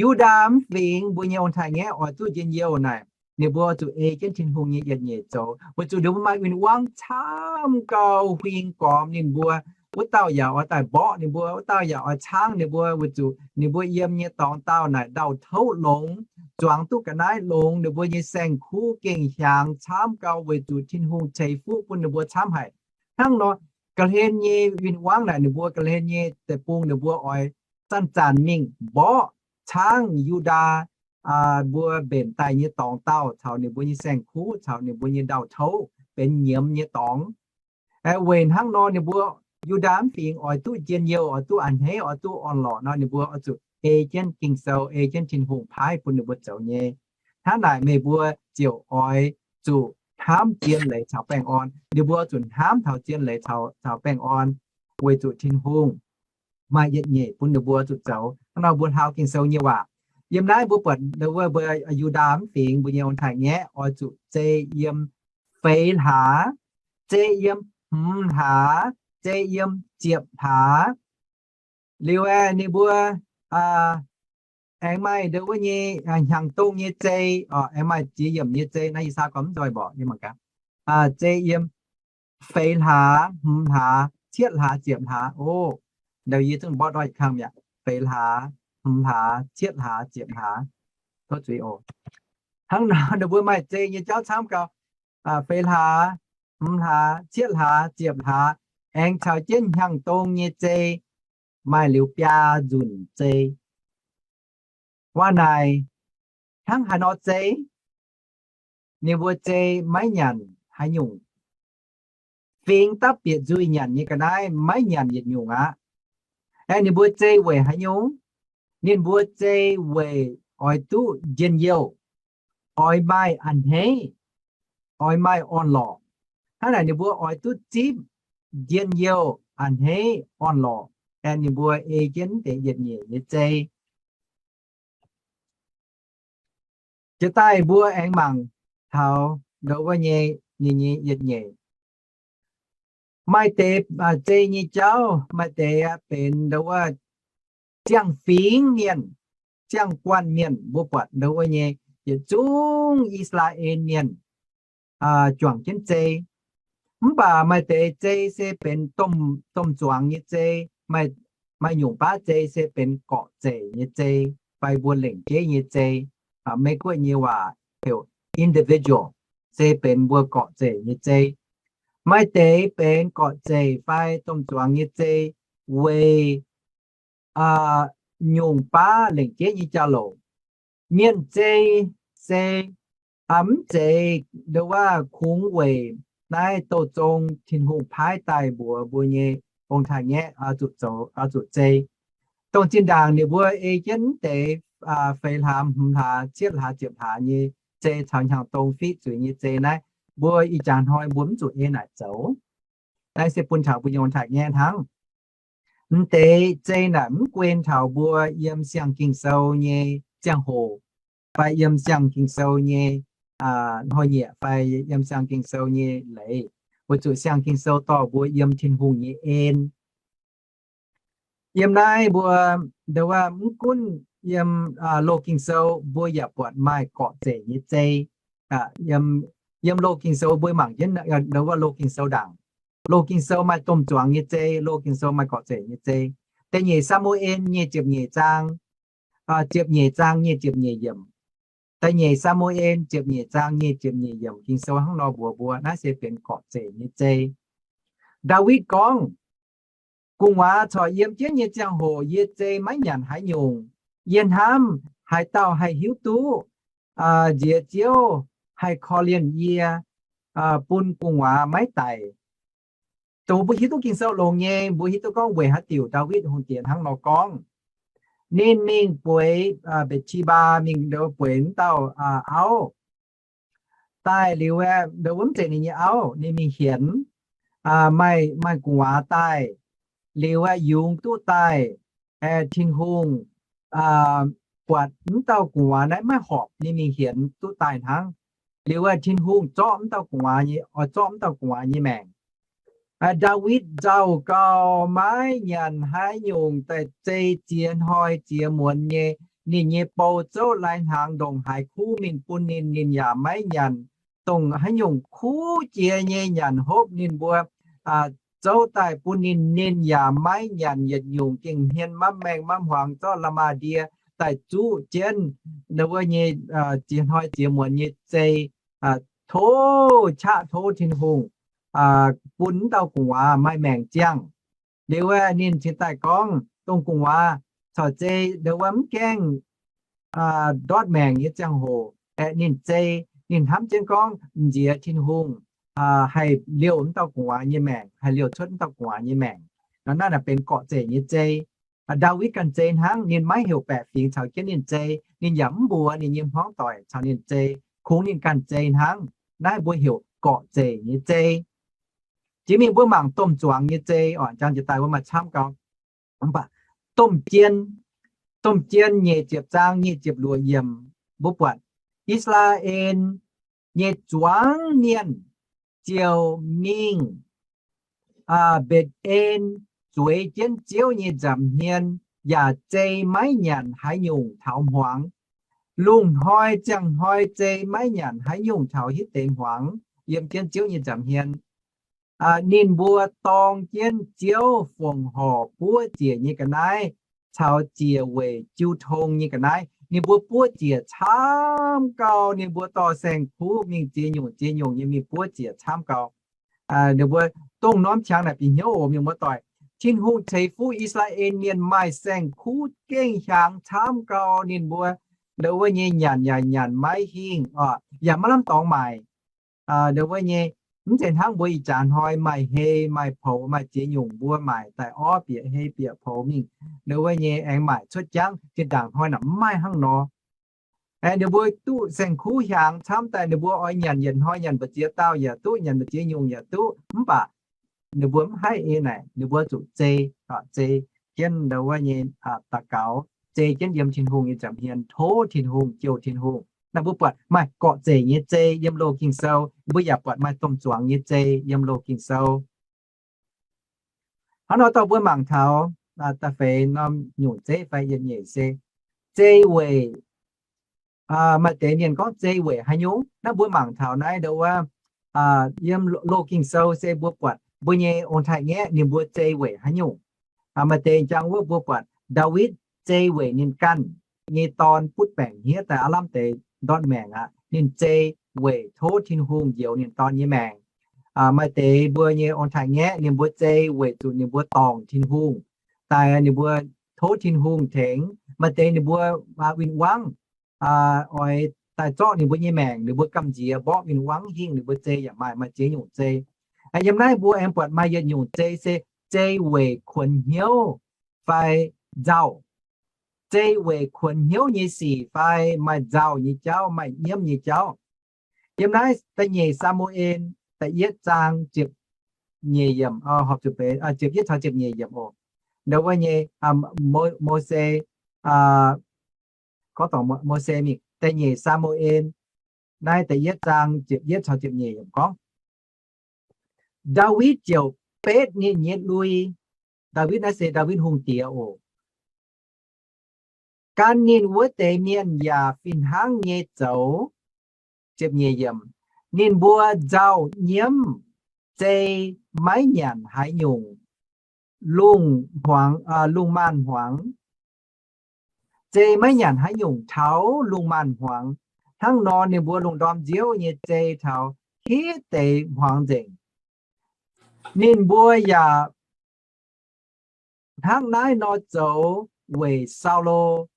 Yu^ndaa mv fingx mbuo nyei ong-taaix-ngaeqv oix duqv njien-youh naaic, ninh mbuo zuqc ei jienv Tin-Hungh nyei yietc nyeic zoux, weic zuqc ninh mbuo maaih win-wangv camv gau huing gormx ninh mbuo. Wuov dauh yaac oix daaih mborqv ninh mbuo, wuov dauh yaac oix caangv ninh mbuo, weic zuqc ninh mbuo yiem nyei dorngx daauh naaic ndau-touv longx, zuangx duqv ga'naaiv longx, ninh mbuo nyei saeng-kuv gengh hiaangx camv gau weic zuqc Tin-Hungh ceix fuqv bun ninh mbuo camv haic. Hnangv nor, ga'hlen nyei win-wangv naaic ninh mbuo ga'hlen nyei deic-bung ninh mbuo oix zanc-zanc mingh mborqv caangv Yu^ndaa mbuo mbenc daaih nyei dorngx daauh caux ninh mbuo nyei saeng-kuv caux ninh mbuo nyei ndau-touv benx nyiemz nyei dorngx. Weic hnangv nor ninh mbuo Yu^ndaa mv fingx oix duqv njien-youh, oix duqv a'hneiv, oix duqv orn-lorqc nor, ninh mbuo oix zuqc ei jienv Ging-Sou, ei jienv Tin-Hungh paaiv bun ninh mbuo zoux nyei. Hnangv naaic meih mbuo ziouc oix zuqc hnamv zien leiz caux baengh orn. Ninh mbuo zuqc hnamv taux zien leiz caux baengh orn, weic zuqc Tin-Hungh maaih yietc nyeic bun ninh mbuo zuqc zoux. Hnangv nor mbuo hlaau Ging-Sou nyei waac. Yiem naaiv mbuo buatc wuov mbuo Yu^ndaa mv fingx mbuo nyei ong-taaix-ngaeqv oix zuqc zei yiem feix hlaax, zei yiem hmz hlaax, zei yiem ziepc hlaax. Liuz aeqv, ninh mbuo aengx maaih ndo wuov nyei hnyangx-dongh nyei zei, aengx maaih ziex yiemc nyei zei. Naaiv yie saa gorngv mv nzoih mborqc, yie mangc gaax. Zei yiem feix hlaax, hmz hlaax, cietv hlaax, ziepc hlaax. O, ndau yie zungv mborqv ndortv yietc kang mi'aqv. Feix hlaax, hmz hlaax, cietv hlaax, ziepc hlaax. Tov zuiz oc. Hnangv nor ninh mbuo maaih zei nyei jauv camv gau. Feix hlaax, hmz hlaax, cietv hlaax, ziepc hlaax, aengx caux jienv hnyangx-dongh nyei zei, maaih liuz biaa nzunc zei. Waac naaic, hnangv haaix nor zei? Ninh mbuo zei maiv nyanc haaix nyungc. Fingx dapv bieqc nzuih nyanc nyei ga'naaiv maiv nyanc yietc nyungc aqv. Aeqv, ninh mbuo zei weic haaix nyungc? Ninh mbuo zei weic oix duqv njien-youh, oix maaih a'hneiv, oix maaih orn-lorqc. Hnangv naaic ninh mbuo oix duqv zipv njien-youh, a'hneiv, orn-lorqc, aeqv, ninh mbuo ei jienv deix yietc nyeic nyei zei. Jiex daaih mbuo aengx mangc taux ndo wuov nyei, ninh nyei yietc nyeic. Maaih deix zei nyei jauv, maaih deix benx ndo wuov ziangh fingx mienh, ziangh guanh mienh, mbuo buatc ndo wuov nyei yietc zungv I^saa^laa^en mienh juangc jienv zei. Mv baac maaih deix zei se benx domh zuangx nyei zei, maaih nyungc baav zei se benx gorqv-zeic nyei zei, fai mbuo lengc jeiv nyei zei. Meiv-Guoqv nyei waac heuc individual, se benx mbuo gorqv-zeic nyei zei. Maaih deix benx gorqv-zeic fai domh zuangx nyei zei weic nyungc baav lengc jeiv nyei jauv-louc. Mienh zei se mv zeiz ndo wuov kungx weic naaiv douh zong Tin-Hungh paaiv daaih mbuox mbuo nyei ong-taaix-ngaeqv oix zuqc zei. Dongh zinh ndaangc ninh mbuo ei jienv mv deix feix hlaax, hmz hlaax, cietv hlaax, ziepc hlaax nyei zei caux hnyangx-dong fiqv zuiz nyei zei naaiv, mbuo ih jaax hnoi mbuo mv zuqc ei naaic zoux. Naaiv se bun taux mbuo nyei ong-taaix-ngaeqv hnangv. Mv deix zei naaic mv guen taux mbuo yiem siang-ging-sou nyei ziangh hoc, fai yiem siang-ging-sou nyei hnoi-nyieqc fai yiem siang-ging-sou nyei leiz, weic zuqc siang-ging-sou dorh mbuo yiem Tin-Hungh nyei en. Yiem naaiv mbuo, ndo wuov, mv gunv yiem loz-ging-sou mbuo yaac buatc maaih gorqv-zeic nyei zei. Yiem loz-ging-sou mbuo mangc jienv, ndo wuov, loz-ging-sou ndaangc. Loz-ging-sou maaih domh zuangx nyei zei, loz-ging-sou maaih gorqv-zeic nyei zei. Da'nyeic Saa^mu^en nyic ziepc nyeic zaang, ziepc nyeic zaang nyic ziepc nyeic yiemc. Da'nyeic Saa^mu^en ziepc nyeic zaang nyic ziepc nyeic yiemc, Ging-Sou hnangv nor mbuox mbuo, naaiv se benx gorqv-zeic nyei zei. Ndaawitv gorngv, Gu'nguaaz corc yiem jienv nyei ziangh hoc yie zei maiv nyanc haaix nyungc. Yie hnamv, Haaix dauh haih hiuv duqv? Nziex Ziouv haih korv-lienh yie bun gu'nguaaz maiv daic. Dongh mbuo hiuv duqv Ging-Sou longx nyei, mbuo hiuv duqv gorngv weic haaix diuc Ndaawitv Hungh Diex hnangv nor gorngv. Ninh mingh bueix Mbetc^ti^mbaa, mingh bueix wuov dauh auv daaih liuz, ndo wuov, mv zeiz ninh nyei auv, ninh mingh hienx, maaih, maaih gu'nguaaz daaih, liuz aeqv, yungz duqv daaih, aeqv, Tin-Hungh buatc wuov dauh gu'nguaaz naaiv maiv horpc, ninh mingh hienx duqv daaih hnangv. Liuz aeqv, Tin-Hungh zorqv wuov dauh gu'nguaaz nyei, oix zorqv wuov dauh gu'nguaaz nyei maengc. Ndaawitv nzauh gau, maiv nyanc haaix nyungc daaih zei ziex hnoi ziex muonz nyei. Ninh nyei bou zouv lai-hnaangx ndongc haaix kuv mingh bun ninh, ninh yaac maiv nyanc. Dongh haaix nyungc kuv jiex nyei nyanc hopv ninh mbuo zouv daaih bun ninh, ninh yaac maiv nyanc. Yietc nyungc gengh hmien mamv maengh mamv hmuangx zorqv la'maah ndie daaih zuqv jienv wuov nyei ziex hnoi ziex muonz nyei zei, tov, qaqv tov Tin-Hungh bun wuov dauh gu'nguaaz maaih maengc ziangh. Liuz aeqv, ninh cingx daaih gorngv dongh gu'nguaaz corc zei ndo wuov mv gaengh ndortv maengc nyei ziangh hoc aeqv, ninh zei, ninh hnamv jienv gorngv nziex Tin-Hungh haih liouh wuov dauh gu'nguaaz nyei maengc, haih liouh cuotv wuov dauh gu'nguaaz nyei maengc. Naaiv naaic benx gorqv-zeic nyei zei. Ndaawitv ganh zei hnangv, ninh maiv heuc baeqc fingx caux jienv ninh zei, ninh yaac mv mbuox ninh nyei hmuangv doic caux ninh zei, kungx ninh ganh zei hnangv. Naaiv mbuo heuc gorqv-zeic nyei zei. Jiex mingh mbuo mangc domh zuangx nyei zei oc, jangx jiex daaih mbuo maaih camv gau. Mv baac domh jien, domh jien nyeic ziepc zaang nyic ziepc luoqc yiemc, mbuo buatc I^saa^laa^en nyei zuangx mienh ziouc mingh Mbetc^en zueiz jienv Ziouv nyei nza'hmien, yaac zei maiv nyanc haaix nyungc taux hmuangx. Lungh hnoi ziangh hnoi zei maiv nyanc haaix nyungc taux hitv deix hmuangx yiem jienv Ziouv nyei nza'hmien. Ninh mbuo dorng jienv Ziouv fongc horc buov ziec nyei ga'naaiv caux ziec weic jiu tong nyei ga'naaiv. Ninh mbuo buov ziec camv gau, ninh mbuo dorh saeng-kuv mingh ziex nyungc ziex nyungc nyei mingh buov ziec camv gau. Ninh mbuo dongh norm qangx naaic bieqc hnyouv oc, mienh muoz-doic. Tin-Hungh ceix fuqv I^saa^laa^en Mienh maaih saeng-kuv gengh hiaangx camv gau. Ninh mbuo ndo wuov nyei nyanc yaac nyanc maiv hingh, yaac maiv lamh dorngx maaic. Ndo wuov nyei, mv zeiz hnangv mbuo ih jaax hnoi maaih hei, maaih poux, maaih ziex nyungc mbuo maaic daaih orv bieqc hei bieqc poux mingh. Ndo wuov nyei aengx maaic cuotv jangv. Zinh ndaangc hnoi naaic mv maaih hnangv nor. Ninh mbuo duqv saeng-kuv hiaangx camv daaih, ninh mbuo oix nyanc yietc hnoi nyanc mbu'ziex dauh yaac duqv, nyanc mbu'ziex nyungc yaac duqv. Mv baac ninh mbuo mv haih ei naaic, ninh mbuo zuqc zei, zei jienv ndo wuov nyei daux gaux, zei jienv yiem Tin-Hungh nyei nza'hmien, tov Tin-Hungh, jouh Tin-Hungh. Naaiv mbuo buatc maaih gorqv-zeic nyei zei yiem loz Ging-Sou. Mbuo yaac buatc maaih domh zuangx nyei zei yiem loz Ging-Sou. Hnangv nor dorh mbuo mangc taux da'feix norm nyungc zeiv fai yietc nyeic se zei weic. Maaih deix mienh gorngv zei weic haaix nyungc? Naaiv mbuo mangc taux naaiv ndo wuov, yiem loz Ging-Sou se mbuo buatc mbuo nyei ong-taaix-ngaeqv ninh mbuo zei weic haaix nyungc. Maaih deix jangx wuov mbuo buatc Ndaawitv zei weic ninh ganh nyei dorn butv baengc hniev daaih aav lamh deix ndortv maengc aqv. Ninh zei weic tov Tin-Hungh njoux ninh dorn nyei maengc. Maaih deix mbuo nyei ong-taaix-ngaeqv ninh mbuo zei weic zuqc ninh mbuo dorngc Tin-Hungh daaih, ninh mbuo tov Tin-Hungh tengx. Maaih deix ninh mbuo win-wangv oix daaih zorqv ninh mbuo nyei maengc, ninh mbuo gamh nziex mborqv win-wangv hingh, ninh mbuo zei yaac maaih, maaih ziex nyungc zei. Yiem naaiv mbuo aengx buatc maaih yietc nyungc zei se zei weic kuonx hnyouv fai nzauh. zei weic kuonx hnyouv nyei sic fai maaih nzauh nyei jauv, maaih nyiemv nyei jauv. Yiem naaiv da'nyeic Saa^mu^en da'yietv zaang ziepc nyeic yiemc, ziepc yietv caux ziepc nyeic yiemc oc. Ndo wuov nyei, Mo, Mose, gorngv dorngc Mose mingh, da'nyeic Saa^mu^en, naaiv da'yietv zaang ziepc yietv caux ziepc nyeic yiemc gorngv, Ndaawitv ziouc betv ninh nyei lui. Ndaawitv naaiv se Ndaawitv Hungh diex oc. Gan ninh wuov deix mienh yaac fih hnangv nyei zoux. Ziepc nyeic yiemc, ninh mbuo nzauh nyiemv, zei maiv nyanc haaix nyungc lungh hmuangx, lungh maanz hmuangx. Zei maiv nyanc haaix nyungc taux lungh maanz hmuangx. Hnangv nor ninh mbuo lungh ndorm nziouv nyei zei taux hitv deix hmuangx nzengc. Ninh mbuo yaac hnangv naaiv nor zoux weic Saulo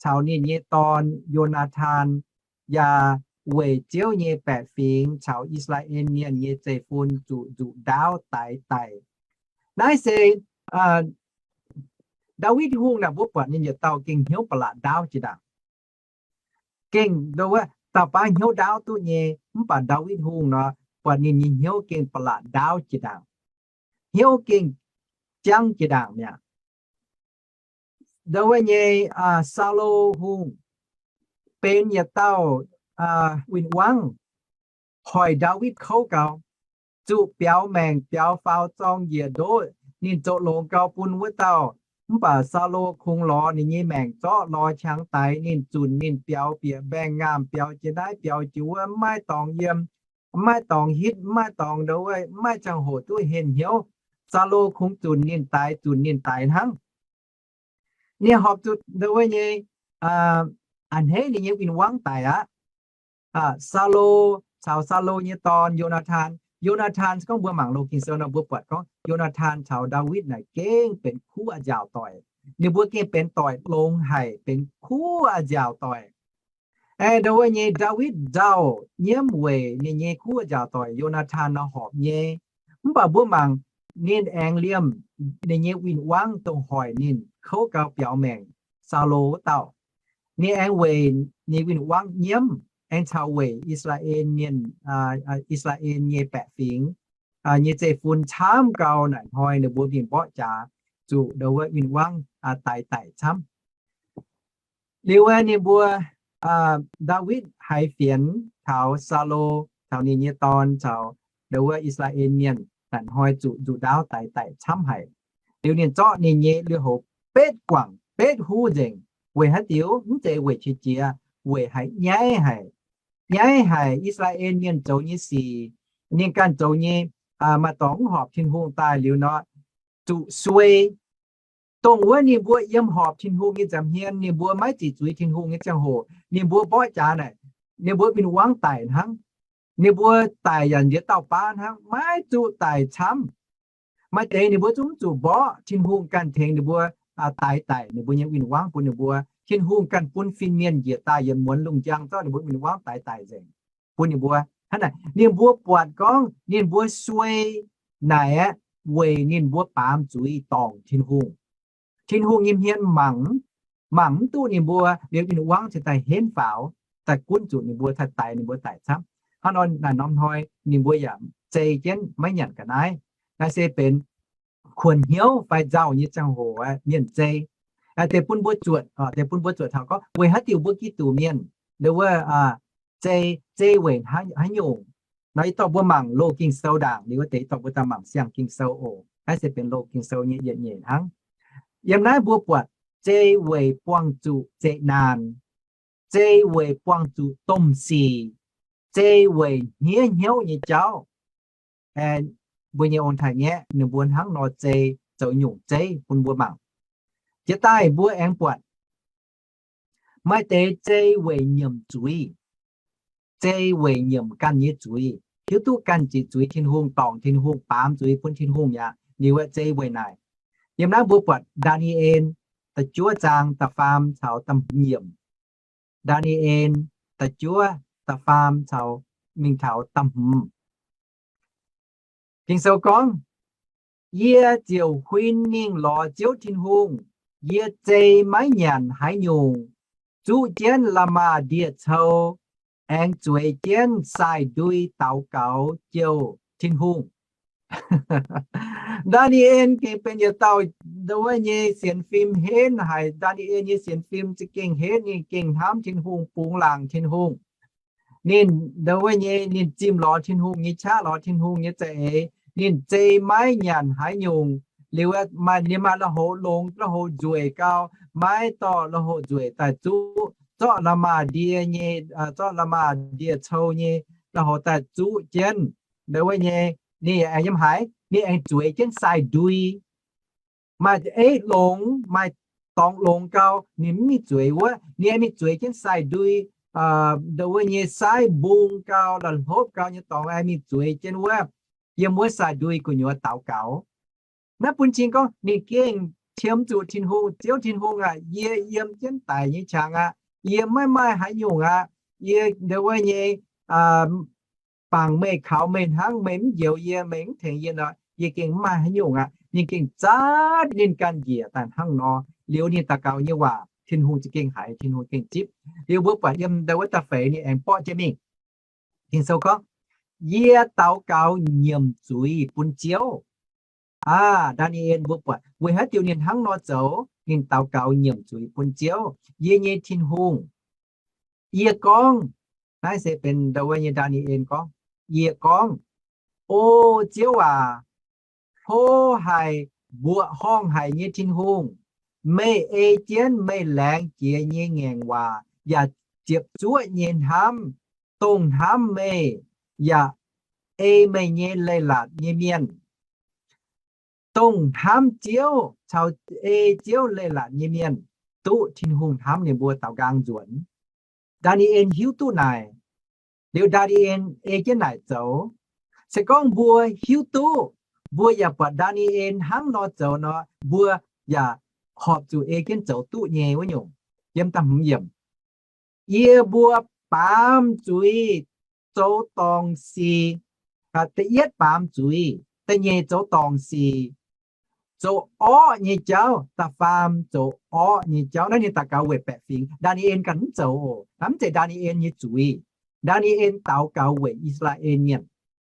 caux ninh nyei dorn, Yo^naa^tan, yaac weic Ziouv nyei baeqc fingx caux I^saa^laa^en Mienh nyei zeiv-fun zuqc nzuqc ndaauv daix daic. Naaiv se Ndaawitv Hungh naaic, mbuo buatc ninh yietc dauh gengh hnyouv ba'laqc ndaauv jiex ndaangc. Gengh ndo wuov dauh baav hnyouv ndaauv duqv nyei, mv baac Ndaawitv Hungh nor, buatc ninh nyei hnyouv gengh ba'laqc ndaauv jiex ndaangc. Hnyouv gengh jangv jiex ndaangc mi'aqv. Ndo wuov nyei Saulo Hungh benx yietc dauh win-wangv, hoic Ndaawitv kouv gau, zuqc biaux maengc biaux faaux zorng njiec ndoqv. Ninh zoux longx gau bun wuov dauh. Mv baac Saulo kungx lorz ninh nyei maengc zorqv lorz qangx daix ninh, zunc ninh biaux bieqc mbaengx-ngaamh, biaux jiex naaiv biaux jiex wuov, mv maaih dorngx yiem, mv maaih dorngx hitv, mv maaih dorngx ndo wuov, mv maaih ziangh hoc duqv henh hnyouv. Saulo kungx zunc ninh daix, zunc ninh daix hnangv. Ninh horpc zuqc ndo wuov nyei a'hneiv ninh nyei win-wangv daic aqv. Saulo caux Saulo nyei dorn, Yo^naa^tan. Yo^naa^tan gorngv mbuo mangc loz Ging-Sou nor mbuo buatc gorngv Yo^naa^tan caux Ndaawitv naaic gengh benx kuv a'nziaauc doic. Ninh mbuo gengh benx doic longx haic, benx kuv a'nziaauc doic. Aeqv, ndo wuov nyei Ndaawitv nzauh nyiemv weic ninh nyei kuv a'nziaauc doic Yo^naa^tan nor horpc nyei. Mv baac mbuo mangc ninh aengx liemh ninh nyei win-wangv dongh hoic ninh kouv gau biaux maengc Saulo wuov dauh. Ninh aengx weic ninh win-wangv nyiemv, aengx caux weic I^saa^laa^en Mienh, I^saa^laa^en nyei baeqc fingx nyei zeiv-fun camv gau naaic hnoi ninh mbuo mingh mborqv jaax, zuqc ndo wuov win-wangv daix daic camv. Liuz aeqv, ninh mbuo, Ndaawitv haiz fienx taux Saulo caux ninh nyei dorn caux ndo wuov I^saa^laa^en Mienh naaic hnoi zuqc nzuqc ndaauv daix daic camv haic. Liuz ninh zorqv ninh nyei lui-houx betv guangc betv huv nzengc. Weic haaix diuc? Mv zeiz weic qiex jiez, weic haiz nyaiv haic. Nyaiv haic I^saa^laa^en Mienh zoux nyei sic, ninh ganh zoux nyei, maaih dorngx mv horpc Tin-Hungh daaih liuz nor, zuqc suei. Dongh wuov ninh mbuo yiem horpc Tin-Hungh nyei nza'hmien, ninh mbuo maiv ziqc zuiz Tin-Hungh nyei ziangh hoc, ninh mbuo mborqv jaax naaic, ninh mbuo win-wangv daic hnangv. Ninh mbuo daic yaac nziex dauh baav hnangv, maiv zuqc daic camv. Maaih deix ninh mbuo zungv mv zuqc mborqv, Tin-Hungh ganh tengx ninh mbuo daix daic ninh mbuo nyei win-wangv bun ninh mbuo. Tin-Hungh ganh bun fin-mienh njiec daaih yietc muonz lungh njang zorqv ninh mbuo win-wangv daix daic nzengc bun ninh mbuo. Hnangv naaic ninh mbuo buatc gorngv ninh mbuo suei naaic aeqv, weic ninh mbuo baamz zuiz dorngc Tin-Hungh. Tin-Hungh nyei hmien mangc, mangc mv duqv ninh mbuo liuz win-wangv cingx daaih henv faaux, daaih gunv zuqc ninh mbuo, daaih daix ninh mbuo daic camv. Hnangv nor naaic norm hnoi ninh mbuo yaac zei jienv maiv nyanc ga'naaiv. Naaiv se benx kuonx hnyouv fai nzauh nyei ziangh hoc aeqv, mienh zei. Deix bun mbuo zuotc, deix bun mbuo zuotc taux gorngv weic haaix diuc mbuo Giduc mienh ndo wuov zei, zei weic haaix nyungc. Nor ih dorh mbuo mangc loz Ging-Sou ndaangc, liuz wuov deix ih dorh mbuo daaih mangc siang Ging-Sou oc. Naaiv se benx loz Ging-Sou nyei yietc nyeic hnangv. Yiem naaiv mbuo buatc zei weic buangh zuqc zeqc naanc, zei weic buangh zuqc domh sic, zei weic hniev hnyouv nyei jauv. Mbuo nyei ong-taaix-ngaeqv ninh mbuo hnangv nor zei zoux nyungc zeiv bun mbuo mangc. Jiex daaih mbuo aengx buatc maaih deix zei weic nyiemc zuiz, zei weic nyiemc ganh nyei zuiz, hiuv duqv ganh ziqc zuiz Tin-Hungh, dorngc Tin-Hungh, baamz zuiz bun Tin-Hungh mi'aqv. Liuz aeqv, zei weic naaic. Yiem naaiv mbuo buatc Ndaa^ni^en da'juov zaang da'faam caux da'hmz yiemc. Ndaa^ni^en da'juov da'faam caux mingh taux da'hmz. Ging-Sou gorngv, Yie ziouc huin mingh lorz Ziouv Tin-Hungh, Yie zei maiv nyanc haaix nyungc, zuqv jienv la'maah ndie-cou, aengx zueiz jienv sai-ndui daux gaux jouh Tin-Hungh. Ndaa^ni^en gengh benx yietc dauh ndau wuov nyei sienx fim henv haic. Ndaa^ni^en nyei sienx fim za'gengh henv, ninh gengh hnamv Tin-Hungh, bungx laangc Tin-Hungh. Ninh ndau wuov nyei, ninh zimh lorz Tin-Hungh nyei qaqv, lorz Tin-Hungh nyei za'eix. Ninh zei maiv nyanc haaix nyungc. Liuz maaih, ninh maaih la'houx longx, la'houx nzueic gau, maiv dorh la'houx nzueic daaih zuqv, zorqv la'maah ndie nyei, zorqv la'maah ndie-cou nyei la'houx daaih zuqv jienv. Ndau wuov nyei, ninh yaac aengx yiem haaix, ninh aengx zueiz jienv sai-ndui. Maaih eiv longx, maaih dorngx longx gau, ninh mv mingh zueiz wuov, ninh aengx mingh zueiz jienv sai-ndui, ndau wuov nyei saaiv mbung gau, la'hlopv gau nyei dorngx aengx mingh zueiz jienv wuov, yiem wuov sai-ndui gu'nyuoz daux gaux. Naaiv bun cing gorngv ninh gengh qiemx zuqc Tin-Hungh, Ziouv Tin-Hungh aac, yie yiem jienv daic nyei qangx aqv. Yie maiv maaih haaix nyungc aqv. Yie ndau wuov nyei bangc meih, kaux meih hnangv, meih mv njoux yie, meih mv tengx yie nor, yie gengh mv maaih haaix nyungc aqv. Ninh gengh zatv ninh ganh njiec daaih hnangv nor. Liuz ninh daux gaux nyei waac, Tin-Hungh za'gengh haiz, Tin-Hungh gengh zipv. Liuz mbuo buatc yiem ndau wuov da'feix ninh aengx borqv jienv mingh. Ging-Sou gorngv, yie daux gaux nyiemc zuiz bun Ziouv. Aa, Ndaa^ni^en mbuo buatc weic haaix diuc ninh hnangv nor zoux, ninh daux gaux nyiemc zuiz bun Ziouv, yie nyei Tin-Hungh. Yie gorngv, naaiv se benx ndau wuov nyei Ndaa^ni^en gorngv, yie gorngv, O Ziouv aac, hlo haic, mbuoqc horngh haic nyei Tin-Hungh, meih ei jienv meih laengz jiex nyei ngaengc waac yaac ziepc zuoqv nyei hnamv, dongh hnamv meih yaac ei meih nyei leiz-latc nyei mienh. Dongh hnamv Ziouv caux ei Ziouv leiz-latc nyei mienh duqv Tin-Hungh hnamv ninh mbuo daaux nqaang nzuonx. Ndaa^ni^en hiuv duqv naaic, liuz Ndaa^ni^en ei jienv naaic zoux. Se gorngv mbuo hiuv duqv, mbuo yaac buatc Ndaa^ni^en hnangv nor zoux nor, mbuo yaac horpc zuqc ei jienv zoux duqv nyei wuov nyungc. Yiem da'hmz yiemc, yie mbuo baamz zuiz zoux dorngc sic. Da'yietv baamz zuiz, da'nyeic zoux dorngc sic, zoux orqv nyei jauv, da'faam zoux orqv nyei jauv. Naaiv ninh daux gaux weic baeqc fingx. Ndaa^ni^en ganh mv zoux oc. Naaiv mv zeiz Ndaa^ni^en nyei zuiz. Ndaa^ni^en daux gaux weic I^saa^laa^en Mienh,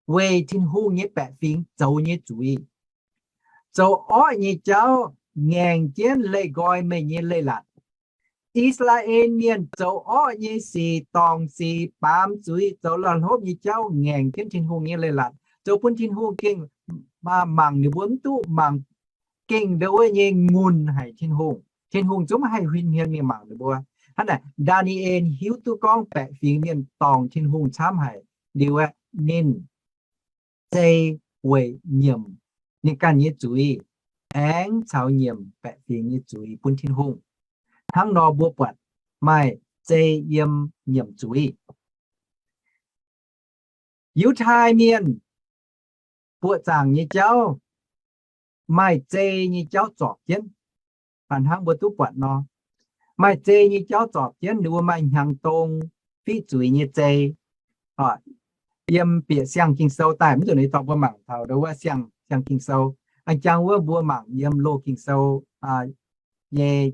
weic Tin-Hungh nyei baeqc fingx zoux nyei zuiz. Zoux orqv nyei jauv ngaengc jienv leih nqoi meih nyei leiz-latc. I^saa^laa^en Mienh zoux orqv nyei sic, dorngc sic, baamz zuiz, zoux la'hlopv nyei jauv ngaengc jienv Tin-Hungh nyei leiz-latc, zoux bun Tin-Hungh gengh mangc ninh mbuo mv duqv, mangc gengh ndau wuov nyei ngunh haic Tin-Hungh. Tin-Hungh zungv maiv haih huin hmien mingh mangc ninh mbuo. Hnangv naaic, Ndaa^ni^en hiuv duqv gorngv baeqc fingx mienh dorngc Tin-Hungh camv haic. Liuz aeqv, ninh zei weic nyiemc ninh ganh nyei zuiz, aengx caux nyiemc baeqc fingx nyei zuiz bun Tin-Hungh. Hnangv nor mbuo buatc maaih zei yiem nyiemc zuiz. Yiutai Mienh buoqc zaangc nyei jauv, maaih zei nyei jauv zorpc jienv. Baac hnangv mbuo duqv buatc nor, maaih zei nyei jauv zorpc jienv, ninh mbuo maaih hnyangx-dong fiqv zuiz nyei zei. Yiem bieqc siang-ging-sou daaih, mv nzunc yie dorh mbuo mangc taux ndau wuov siang, siang-ging-sou. A'jang wuov mbuo mangc yiem Loz-Ging-Sou nyei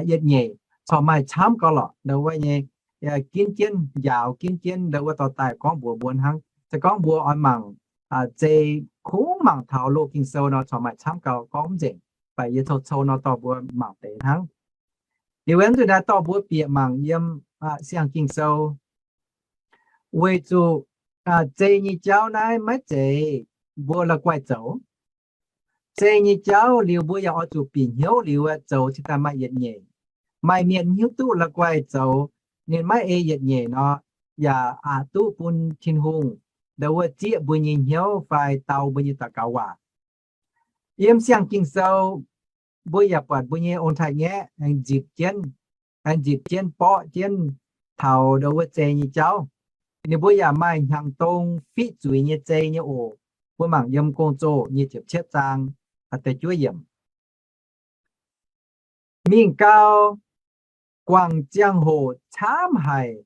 yietc nyeic corc maaih camv gau lorqc. Ndau wuov nyei ginv jienv, njaaux ginv jienv ndau wuov dorh daaih gorngv mbuox mbuo hnangv. Se gorngv mbuo oix mangc zei, kungx mangc taux Loz-Ging-Sou nor corc maaih camv gau gorngv mv nzengc. Baac yie cou-cou nor dorh mbuo mangc deix hnangv. Liuz wuov nzunc naaiv dorh mbuo bieqc mangc yiem siang-ging-sou. Weic zuqc zei nyei jauv naaiv maiv zeiz mbuo la'guaih zoux. Zei nyei jauv liuz mbuo yaac oix zuqc bieqc hnyouv liuz zoux cingx daaih maaih yietc nyeic. Maaih mienh hiuv duqv la'guaih zoux, ninh maiv ei yietc nyeic nor, yaac aqc duqv bun Tin-Hungh ndau wuov zieqv mbuo nyei hnyouv fai dau mbuo nyei daux gaux waac. Yiem siang-ging-sou, mbuo yaac buatc mbuo nyei ong-taaix-ngaeqv aengx nzipc jienv, aengx nzipc jienv borqv jienv taux ndau wuov zei nyei jauv. Ninh mbuo yaac maaih hnyangx-dong fiqv zuiz nyei zei nyei oc. Mbuo mangc yiem Gong-Zoh nyic ziepc cietv zaang da'juov yiemc. Mingh gau, guangc ziangh hoc camv haic,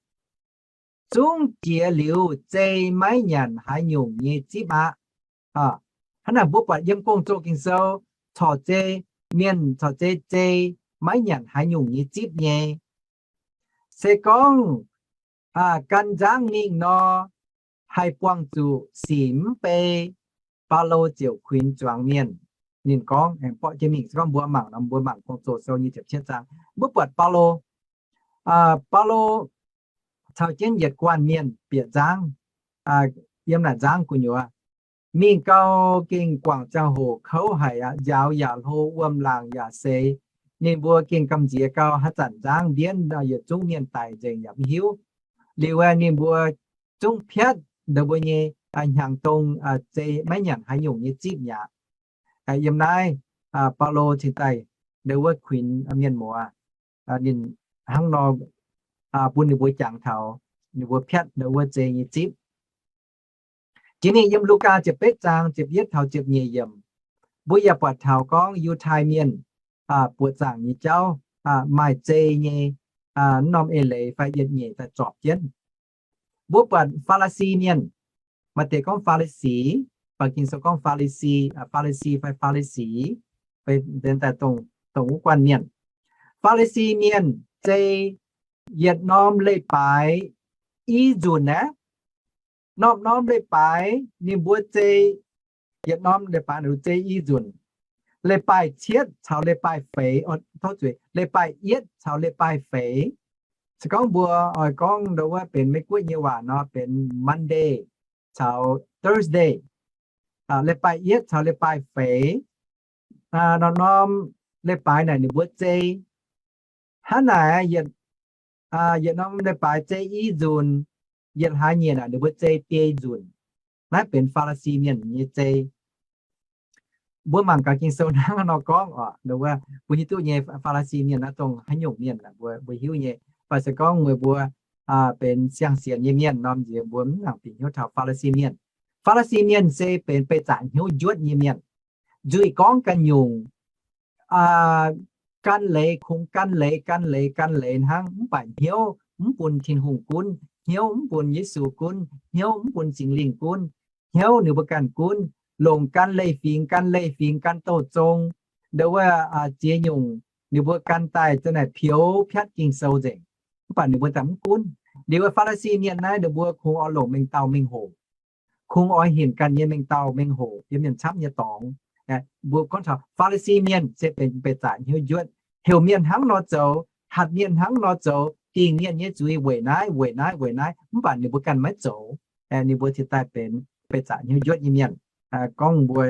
zungv jiex liuz zei maiv nyanc haaix nyungc nyei zipv aqv. Hnangv naaic mbuo buatc yiem Gong-Zoh Ging-Sou corc zei mienh caux zei zei maiv nyanc haaix nyungc nyei zipv nyei. Se gorngv gan nzangv mingh nor, haih buangh zuqc sic mv bei. Baulo ziouc kuinx zuangx mienh. Ninh gorngv, aengx borqv jienv mingh, se gorngv mbuo mangc nor, mbuo mangc Gong-Zoh sou nyei ziepc cietv zaang, mbuo buatc Baulo, Baulo caux jienv yietc guanh mienh bieqc nzangv, yiem naaic nzangv gu'nyuoz, mingh gau, gengh guangc ziangh hoc kouv haic aqv, nziaaux yaac hlo, wuom-laangc yaac seix. Ninh mbuo gengh gamh nziex gau, haaix zanc nzangv mbienv, yietc zungv mienh daic nzengc yaac mv hiuv. Liuz aeqv, ninh mbuo zungv piatv ndau mbuo nyei hnyangx-dong, zei maiv nyanc haaix nyungc nyei zipv mi'aqv. Yiem naaiv, Baulo cingx daaih ndau wuov kuinx mienh muoz, ninh hnangv nor bun ninh mbuo jangx taux ninh mbuo piatv ndau wuov zei nyei zipv. Jiex mingh yiem Lugaa ziepc betv zaang ziepc yietv taux ziepc nyeic yiemc, mbuo yaac buatc taux gorngv Yiutai Mienh buoqc zaangc nyei jauv, maaih zei nyei norm eix leiz fai yietc nyeic daaih zorpc jienv. Mbuo buatc Faa^li^si Mienh, maaih deix gorngv Faa^li^si, baac Ging-Sou gorngv Faa^li^si, Faa^li^si fai Faa^li^si, daaih dongh wuov guanh mienh. Faa^li^si Mienh zei yietc norm leiz-baaix i nzunc aeqv, norm-norm leiz-baaix ninh mbuo zei, yietc norm leiz-baaix naaic zei i nzunc. Leiz-baaix cietv caux leiz-baaix feix, tov zuiz, leiz-baaix yietv caux leiz-baaix feix. Se gorngv mbuo oix gorngv ndau wuov benx Meiv Guoqv nyei waac nor, benx Monday caux Thursday. Leiz-baaix yietv caux leiz-baaix feix, norm-norm leiz-baaix naaic ninh mbuo zei. Hnangv naaic, yietc norm leiz-baaix zei i nzunc, yietc hlaax nyieqc naaic ninh mbuo zei biei nzunc. Naaiv benx Faa^li^si Mienh nyei zei. Mbuo mangc gaax Ging-Sou hnangv nor gorngv oc, mbuo hiuv duqv nyei Faa^li^si Mienh naaiv dongh haaix nyungc mienh, mbuo hiuv nyei. Mv baac se gorngv meih mbuo benx siang-sienx nyei mienh norm nziex mbuo mv nangc bieqc hnyouv taux Faa^li^si Mienh. Faa^li^si Mienh se benx beih zaqc hnyouv njuotv nyei mienh. Nzuih gorngv ganh nyungc, gan leiz kungx gan leiz, gan leiz, gan leiz hnangv, mv baac hnyouv mv bun Tin-Hungh gunv, hnyouv mv bun Yesu gunv, hnyouv mv bun Singx Lingh gunv, hnyouv ninh mbuo ganh gunv, longc gan leiz-fingx, gan leiz-fingx, gan douh zong, ndau wuov ziex nyungc ninh mbuo gan daaih za'naaic pioux piatv Ging-Sou nzengc. Mv baac ninh mbuo daaih mv gunv. Liuz Faa^li^si Mienh naaiv ninh mbuo kungx oix longc mengh dauh mengh hoc, kungx oix hinc ganh nyei mengh dauh mengh hoc yiem mienh camv nyei dorngx. Mbuo gorngv taux Faa^li^si Mienh se benx beih zaqc hnyouv njuotv, heuc mienh hnangv nor zoux, hatc mienh hnangv nor zoux, dingc mienh nyei zuiz weic naaiv weic naaiv weic naaiv, mv baac ninh mbuo ganh maiv zoux. Ninh mbuo cingx daaih benx beih zaqc hnyouv njuotv nyei mienh. Gorngv mbuo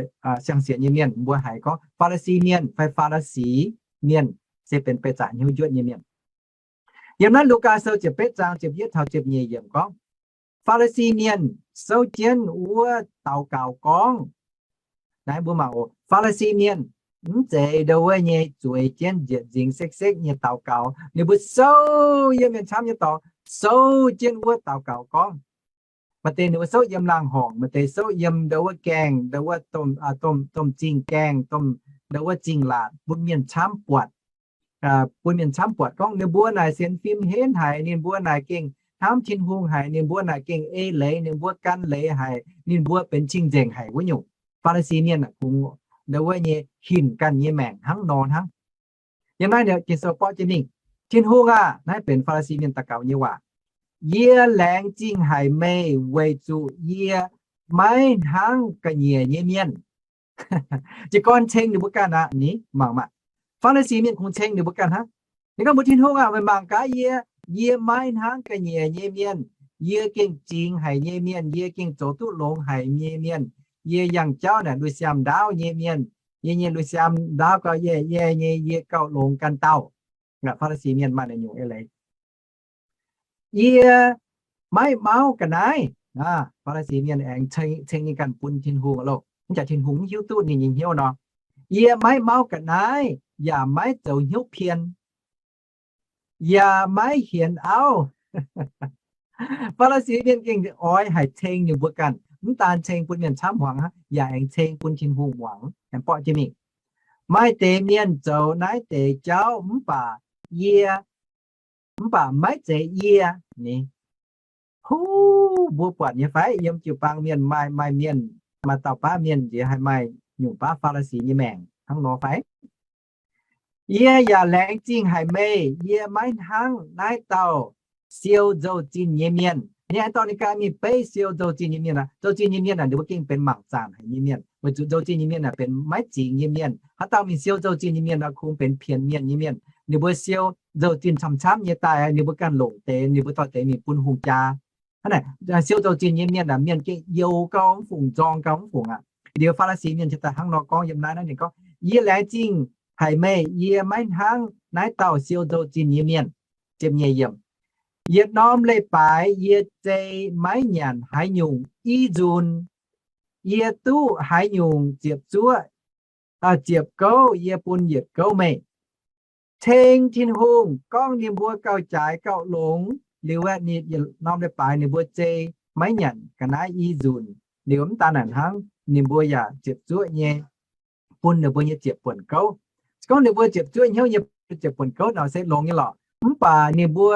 siang-sienx nyei mienh, mbuo haiz gorngv Faa^li^si Mienh fai Faa^li^si Mienh se benx beih zaqc hnyouv njuotv nyei mienh. Yiem naaiv Lugaa Sou ziepc betv zaang ziepc yietv taux ziepc nyeic yiemc gorngv, Faa^li^si Mienh souv jienv wuov daux gaux gorngv, naaiv mbuo mangc oc, Faa^li^si Mienh mv zeiz ndau wuov nyei zueiz jienv njiec nzingx sekv-sekv nyei daux gaux. Ninh mbuo souv yiem mienh camv nyei dorngx, souv jienv wuov daux gaux gorngv. Maaih deix ninh mbuo souv yiem laangh horngc, maaih deix souv yiem ndau wuov gaengh, ndau wuov domh, domh zingh gaengh, domh, ndau wuov zingh laatc, bun mienh camv buatc. Bun mienh camv buatc gorngv ninh mbuo naaic sienx fim henv haic, ninh mbuo naaic gengh hnamv Tin-Hungh haic, ninh mbuo naaic gengh ei leiz, ninh mbuo gan leiz haic, ninh mbuo benx cing-nzengc haic wuov nyungc. Faa^li^si Mienh kungx ndau wuov nyei hinc ganh nyei maengc hnangv nor hnangv. Yiem naaiv Ging-Sou borqv jienv mingh, Tin-Hungh aah, naaiv benx Faa^li^si Mienh daux gaux nyei waac. Yie laengz zingh haic meih weic zuqc yie maiv hnangv ga'nyiec nyei mienh. Jiez gorn ceng ninh mbuo ganh aqv ni, mangc maah. Faa^li^si Mienh kungx ceng ninh mbuo ganh hnangv. Ninh gorngv mbuox Tin-Hungh aah, meih mangc gaax yie, yie maiv hnangv ga'nyiec nyei mienh. Yie gengh zingx haic nyei mienh, yie gengh zoux duqv longx haic nyei mienh. Yie yangh jauv naaic lui-siaam ndaauv nyei mienh. Yie nyei lui-siaam ndaauv gauh yaeh yaeh nyei, yie gauh longx ganh dauh. Faa^li^si Mienh maaih naaic nyungc eix leiz. Yie maiv mauv ga'naaiv. Faa^li^si Mienh aengx ceng ninh ganh bun Tin-Hungh loh, mv jaax Tin-Hungh mv hiuv duqv ninh nyei hnyouv nor. Yie maiv mauv ga'naaiv, yaac maiv zoux hnyouv pien, yaac maiv hienx auv. Faa^li^si Mienh gengh oix haic ceng ninh mbuo ganh, mv daan ceng bun mienh camv muangx hnangv, yaac aengx ceng bun Tin-Hungh muangx, aengx borqv jienv mingh. Maaih deix mienh zoux naaiv deix jauv mv baac yie, mv baac maiv zeiz yie ni. Huv, mbuo buatc nyei fai? Yiem jiu-baang mienh maaih, maaih mienh, maaih dauh baav mienh nziex haih maaih nyungc baav Faa^li^si nyei maengc hnangv nor fai? Yie yaac laengz zingh haic meih, yie maiv hnangv naaiv dauh siou nzou-zinh nyei mienh. Ninh aengx dorh ninh ganh mingh beiv siou nzou-zinh nyei mienh aqv. Nzou-zinh nyei mienh aeqv, ninh mbuo gengh benx mangc zaanc haic nyei mienh, weic zuqc nzou-zinh nyei mienh aeqv, benx maiv zingx nyei mienh. Haaix dauh mingh siou nzou-zinh nyei mienh nor, kungx benx pienx mienh nyei mienh. Ninh mbuo siou nzou-zinh camv-camv nyei daaih, ninh mbuo ganh longc deix, ninh mbuo dorh deix mingh bun hungh jaa. Hnangv naaic, siou nzou-zinh nyei mienh aeqv, mienh gengh youx gau mv fungc, nzorng gau mv fungc aqv. Liuz Faa^li^si Mienh ziouc daaih hnangv nor gorngv yiem naaiv, naaiv ninh gorngv, Yie laengz zingh haic meih, yie maiv hnangv naaiv dauh siou nzou-zinh nyei mienh. Yietc norm leiz-baaix yie zei maiv nyanc haaix nyungc i nzunc. Yie duqv haaix nyungc ziepc zuoqv, ziepc gouv yie bun yietc gouv meih. Ceng Tin-Hungh gorngv ninh mbuo gauh jaaix gauh longx liuz aeqv, yietc norm leiz-baaix ninh mbuo zei maiv nyanc ga'naaiv i nzunc. Liuz mv daan naaic hnangv, ninh mbuo yaac ziepc zuoqv nyei bun ninh mbuo nyei ziepc buonc gouv. Se gorngv ninh mbuo ziepc zuoqv hnyouv nyei ziepc buonc gouv nor se longx nyei lorqc. Mv baac ninh mbuo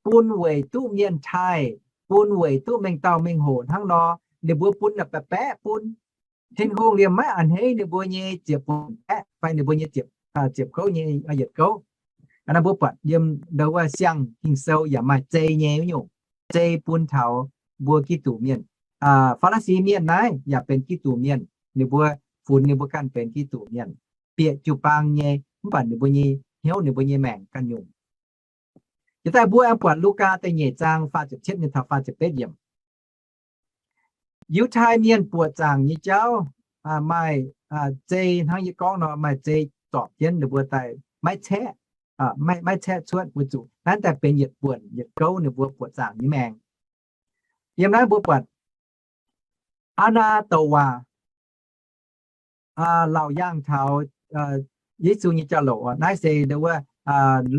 bun weic duqv mienh taaih, bun weic duqv mengh dauh mengh hoc hnangv nor, ninh mbuo bun naaic baeqc baeqc bun. Tin-Hungh liemh maiv a'hneiv ninh mbuo nyei ziepc buonc baeqv fai ninh mbuo nyei ziepc, ziepc gouv nyei yietc gouv. Naaiv mbuo buatc yiem ndo wuov siang Ging-Sou yaac maaih zei nyei wuov nyungc, zei bun taux mbuo Giduc Mienh. Faa^li^si Mienh naaiv yaac benx Giduc Mienh, ninh mbuo funx ninh mbuo ganh benx Giduc Mienh, bieqc jiu-baang nyei, mv baac ninh mbuo nyei hnyouv, ninh mbuo nyei maengc ganh nyungc. Jiex daaih mbuo aengx buatc Lugaa da'nyeic zaang faah ziepc cietv nyei taux faah ziepc betv yiemc. Yiutai Mienh buoqc zaangc nyei jauv maaih zei hnangv yie gorngv nor, maaih zei zorpc jienv ninh mbuo daaih maiv caeqv, maiv caeqv cuotv weic zuqc naaiv daaih benx yietc buonc yietc gouv ninh mbuo buoqc zaangc nyei maengc. Yiem naaiv mbuo buatc Anaa douc waac, laauc yaangh taux Yesu nyei jauv-louc. Naaiv se ndo wuov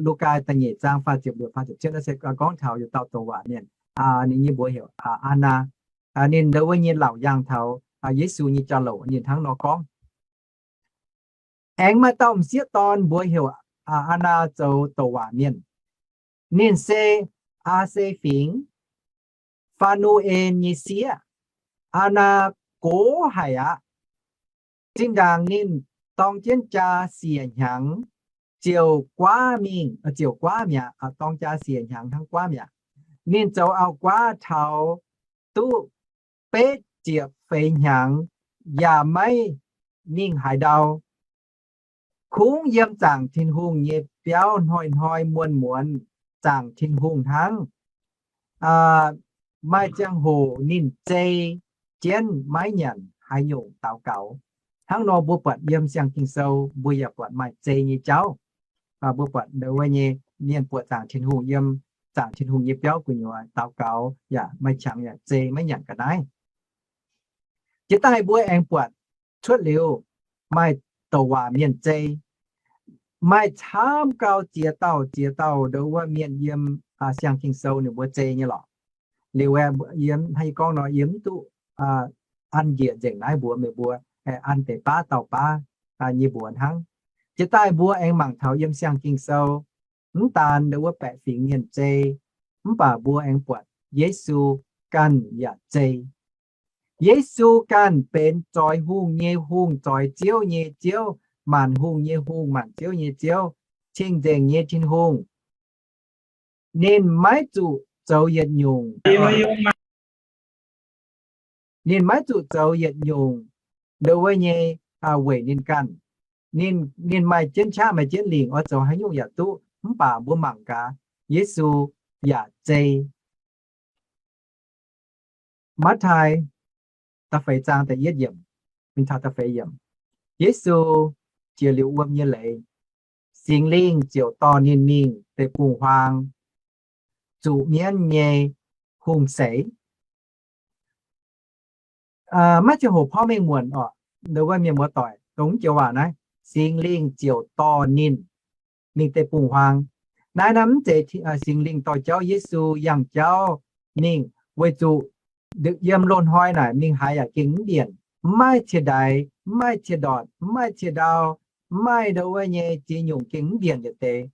Lugaa da'nyeic zaang faah ziepc luoqc faah ziepc cietv, naaiv se gorngv taux yietc dauh douc waac mienh, ninh nyei mbuox heuc Anaa. Ninh ndo wuov nyei laauc yaangh taux Yesu nyei jauv-louc, ninh hnangv nor gorngv, Aengx maaih dauh m'sieqv dorn mbuox heuc Anaa zoux douc waac mienh. Ninh se Aa^se Fingx, Faa^nu^en nyei sieqv. Anaa gox haic aqv. Zinh ndaangc ninh dorng jienv jaa siec hnyangx, ziouc guaav mingh, ziouc guaav mi'aqv. Dorng jaa siec hnyangx hnangv guaav mi'aqv. Ninh zoux auv-guaav taux duqv betv ziepc feix hnyangx yaac maiv mingh haaix ndau. Kungx yiem zaangc Tin-Hungh nyei biauv hnoi-hnoi muonz-muonz zaangc Tin-Hungh hnangv. Maaih ziangh hoc ninh zei jienv maiv nyanc haaix nyungc daux gaux. Hnangv nor mbuo buatc yiem siang Ging-Sou mbuo yaac buatc maaih zei nyei jauv. Mbuo buatc ndo wuov nyei mienh buoqc zaangc Tin-Hungh yiem zaangc Tin-Hungh nyei biauv gu'nyuoz daux gaux yaac maaih qangx yaac zei maiv nyanc ga'naaiv. Jiex daaih mbuo aengx buatc cuotv liuz maaih douc waac mienh zei. Maaih camv gau ziex dauh ziex dauh ndo wuov mienh yiem siang Ging-Sou ninh mbuo zei nyei lorqc. Liuz aeqv, yie hnangv yie gorngv nor, yie mv duqv an njiec nzengc naaiv mbuox meih mbuo, an deix baav dauh baav nyei mbuox hnangv. Jiex daaih mbuo aengx mangc taux yiem siang Ging-Sou, mv daan ndo wuov baeqc fingx mienh zei, mv baac mbuo aengx buatc Yesu ganh yaac zei. Yesu ganh benx zoix hungh nyei Hungh, zoix ziouv nyei Ziouv, maanc hungh nyei Hungh, maanc ziouv nyei Ziouv, cing-nzengc nyei Tin-Hungh. Ninh maiv zuqc zoux yietc nyungc. Ninh maiv zuqc zoux yietc nyungc ndo wuov nyei weic ninh ganh. Ninh, ninh maaih jienv qaqv maaih jienv lingc, oix zoux haaix nyungc yaac duqv. Mv baac mbuo mangc gaax, Yesu yaac zei. Matv^taai da'feix zaang da'yietv yiemc, mingh taux da'feix yiemc. Yesu jiex liuz wuom nyei leiz, Singx Lingh ziouc dorh ninh mingh deic-bung-huaang, zuqc mienv nyei hungh seix. Maiv ziangh hoc porv mengh muonc oc, ndo wuov mienh muoz-doic, dongh mv joux waac naaiv, Singx Lingh ziouc dorh ninh mingh deic-bung-huaang. Naaiv, naaiv mv zeiz Singx Lingh dorh jauv, Yesu yangh jauv mingh, weic zuqc yiem loz-hnoi naaic mingh haaix yaac gengh mv mbienc, mv maaih cie-ndaix, mv maaih cie-ndortc, mv maaih cie-ndau, mv maaih ndo wuov nyei ziex nyungc gengh mv mbienc yietc deix.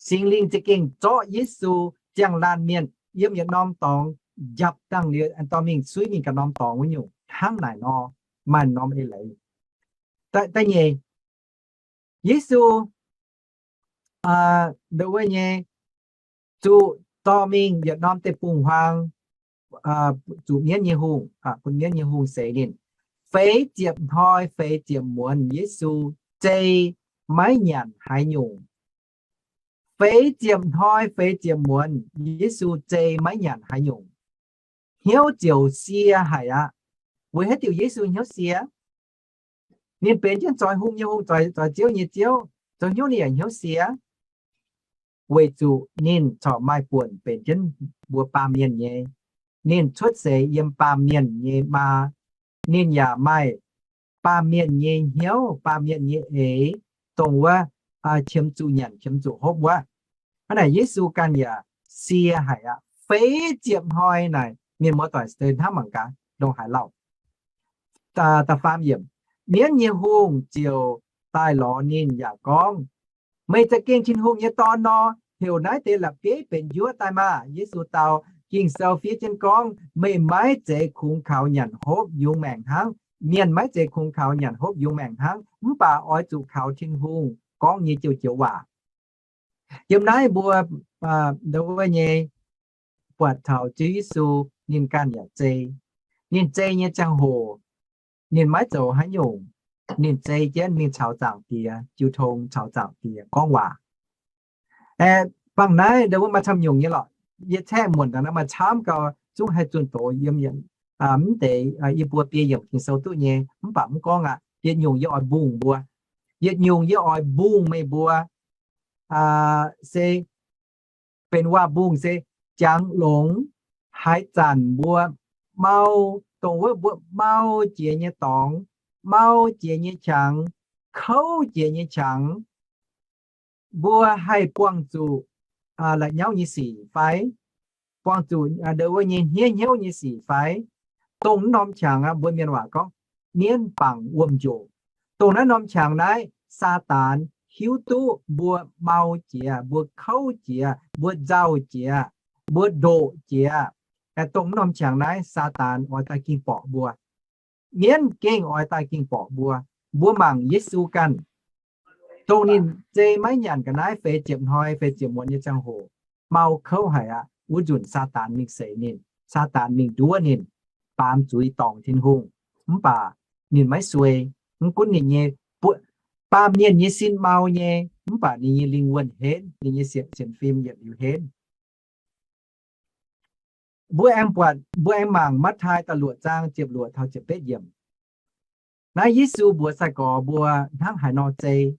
Singx Lingh za'gengh zorqv Yesu ziangh laanh mienh yiem yietc norm dorngx njapc dangh liuz, dorh mingh suiv mingh ganh norm dorngx wuov nyungc. Hnangv naaic nor, maaih norm eix leiz. Da'nyeic, Yesu ndo wuov nyei, zuqc dorh mingh yietc norm deic-bung-huaang, zuqc mienv nyei hungh, bun mienv nyei hungh seix ninh. Feix ziepc hnoi feix ziepc muonz Yesu zei maiv nyanc haaix nyungc. Feix ziepc hnoi feix ziepc muonz Yesu zei maiv nyanc haaix nyungc. Hnyouv ziouc sie haic aqv. Weic haaix diuc Yesu hnyouv sie? Ninh benx jienv zoix hungh nyei hungh, zoix, zoix ziouv nyei ziouv, zoux hnyouv ninh yaac hnyouv sie. Weic zuqc ninh corc maaih buonc benx jienv mbuo baamh mienh nyei. Ninh cuotv seix yiem baamh mienh nyei maa. Ninh yaac maaih baamh mienh nyei hnyouv, baamh mienh nyei eix, dongh wuov qiemx zuqc nyanc, qiemx zuqc hopv wuov. Hnangv naaic Yesu ganh yaac sie haic aqv. Feix ziepc hnoi naaic mienh muoz-doic hnamv mangc gaax, ndongc haaix lauh. Da'faam yiemc, mienv nyei hungh ziouc daaih lorz ninh yaac gorngv, Meih za'gengh Tin-Hungh nyei Dorn nor, heuc naaiv deix la'bieiv benx njuov daaih maah! Yesu dau, Ging-Sou fiev jienv gorngv, Meih maiv zeiz kungx kaux nyanc hopv yungz maengc hnangv. Mienh maiv zeiz kungx kaux nyanc hopv yungz maengc hnangv, mv baac oix zuqc kaux Tin-Hungh gorngv nyei joux-joux waac. Yiem naaiv mbuo ndo wuov nyei buatc taux Ziouv Yesu ninh ganh yaac zei. Ninh zei nyei ziangh hoc, ninh maiv zoux haaix nyungc. Ninh zei jienv mingh caux Zaangc Diex jiu tong, caux Zaangc Diex gorngv waac. Bangc naaiv ndo wuov maaih camv nyungc nyei lorqc. Yie caeqv muonc daaih naaiv maaih camv gau, zungv haih zunh doz yiem mv deix yie mbuo biei yiemc Ging-Sou duqv nyei, mv baac mv gorngv aqv. Yietc nyungc yie oix mbungh mbuo. Yietc nyungc yie oix mbungh meih mbuo se benx waac-mbungh se jangx longx haaix zanc mbuo mau, dongh wuov mbuo mau jiex nyei dorngx, mau jiex nyei qangx, kouv jiex nyei qangx, mbuo haih buangh zuqc la'nyauv nyei sic fai? Buangh zuqc ndo wuov nyei hniev hnyouv nyei sic fai? Dongh naaiv norm qangx aqv, mbuo mienh waac gorngv mienv bangc wuom-njoqc. Dongh naaiv norm qangx naaiv, Saadaan hiuv duqv mbuo mau jiex, mbuo kouv jiex, mbuo nzauh jiex, mbuo ndoqc jiex. Dongh naaiv norm qangx naaiv, Saadaan oix daaih ging borqc mbuo. Mienv gengh oix daaih ging borqc mbuo. Mbuo mangc Yesu ganh, dongh ninh zei maiv nyanc ga'naaiv feix ziepc hnoi feix ziepc muonz nyei ziangh hoc, mau kouv haic aqv. Wuov nzunc Saadaan mingh seix ninh, Saadaan mingh nduov ninh, baamz zuiz dorngc Tin-Hungh. Mv baac ninh maiv suei. Mv gunv ninh nyei, baamh mienh nyei sin mau nyei, mv baac ninh nyei lingh wuonh henv, ninh nyei sienx fim yietc liuz henv. Mbuo aengx buatc, mbuo aengx mangc Matv^taai da'luoqc zaang ziepc luoqc taux ziepc betv yiemc. Naaiv Yesu mbuox sai-gorx mbuo hnangv haaix nor zei.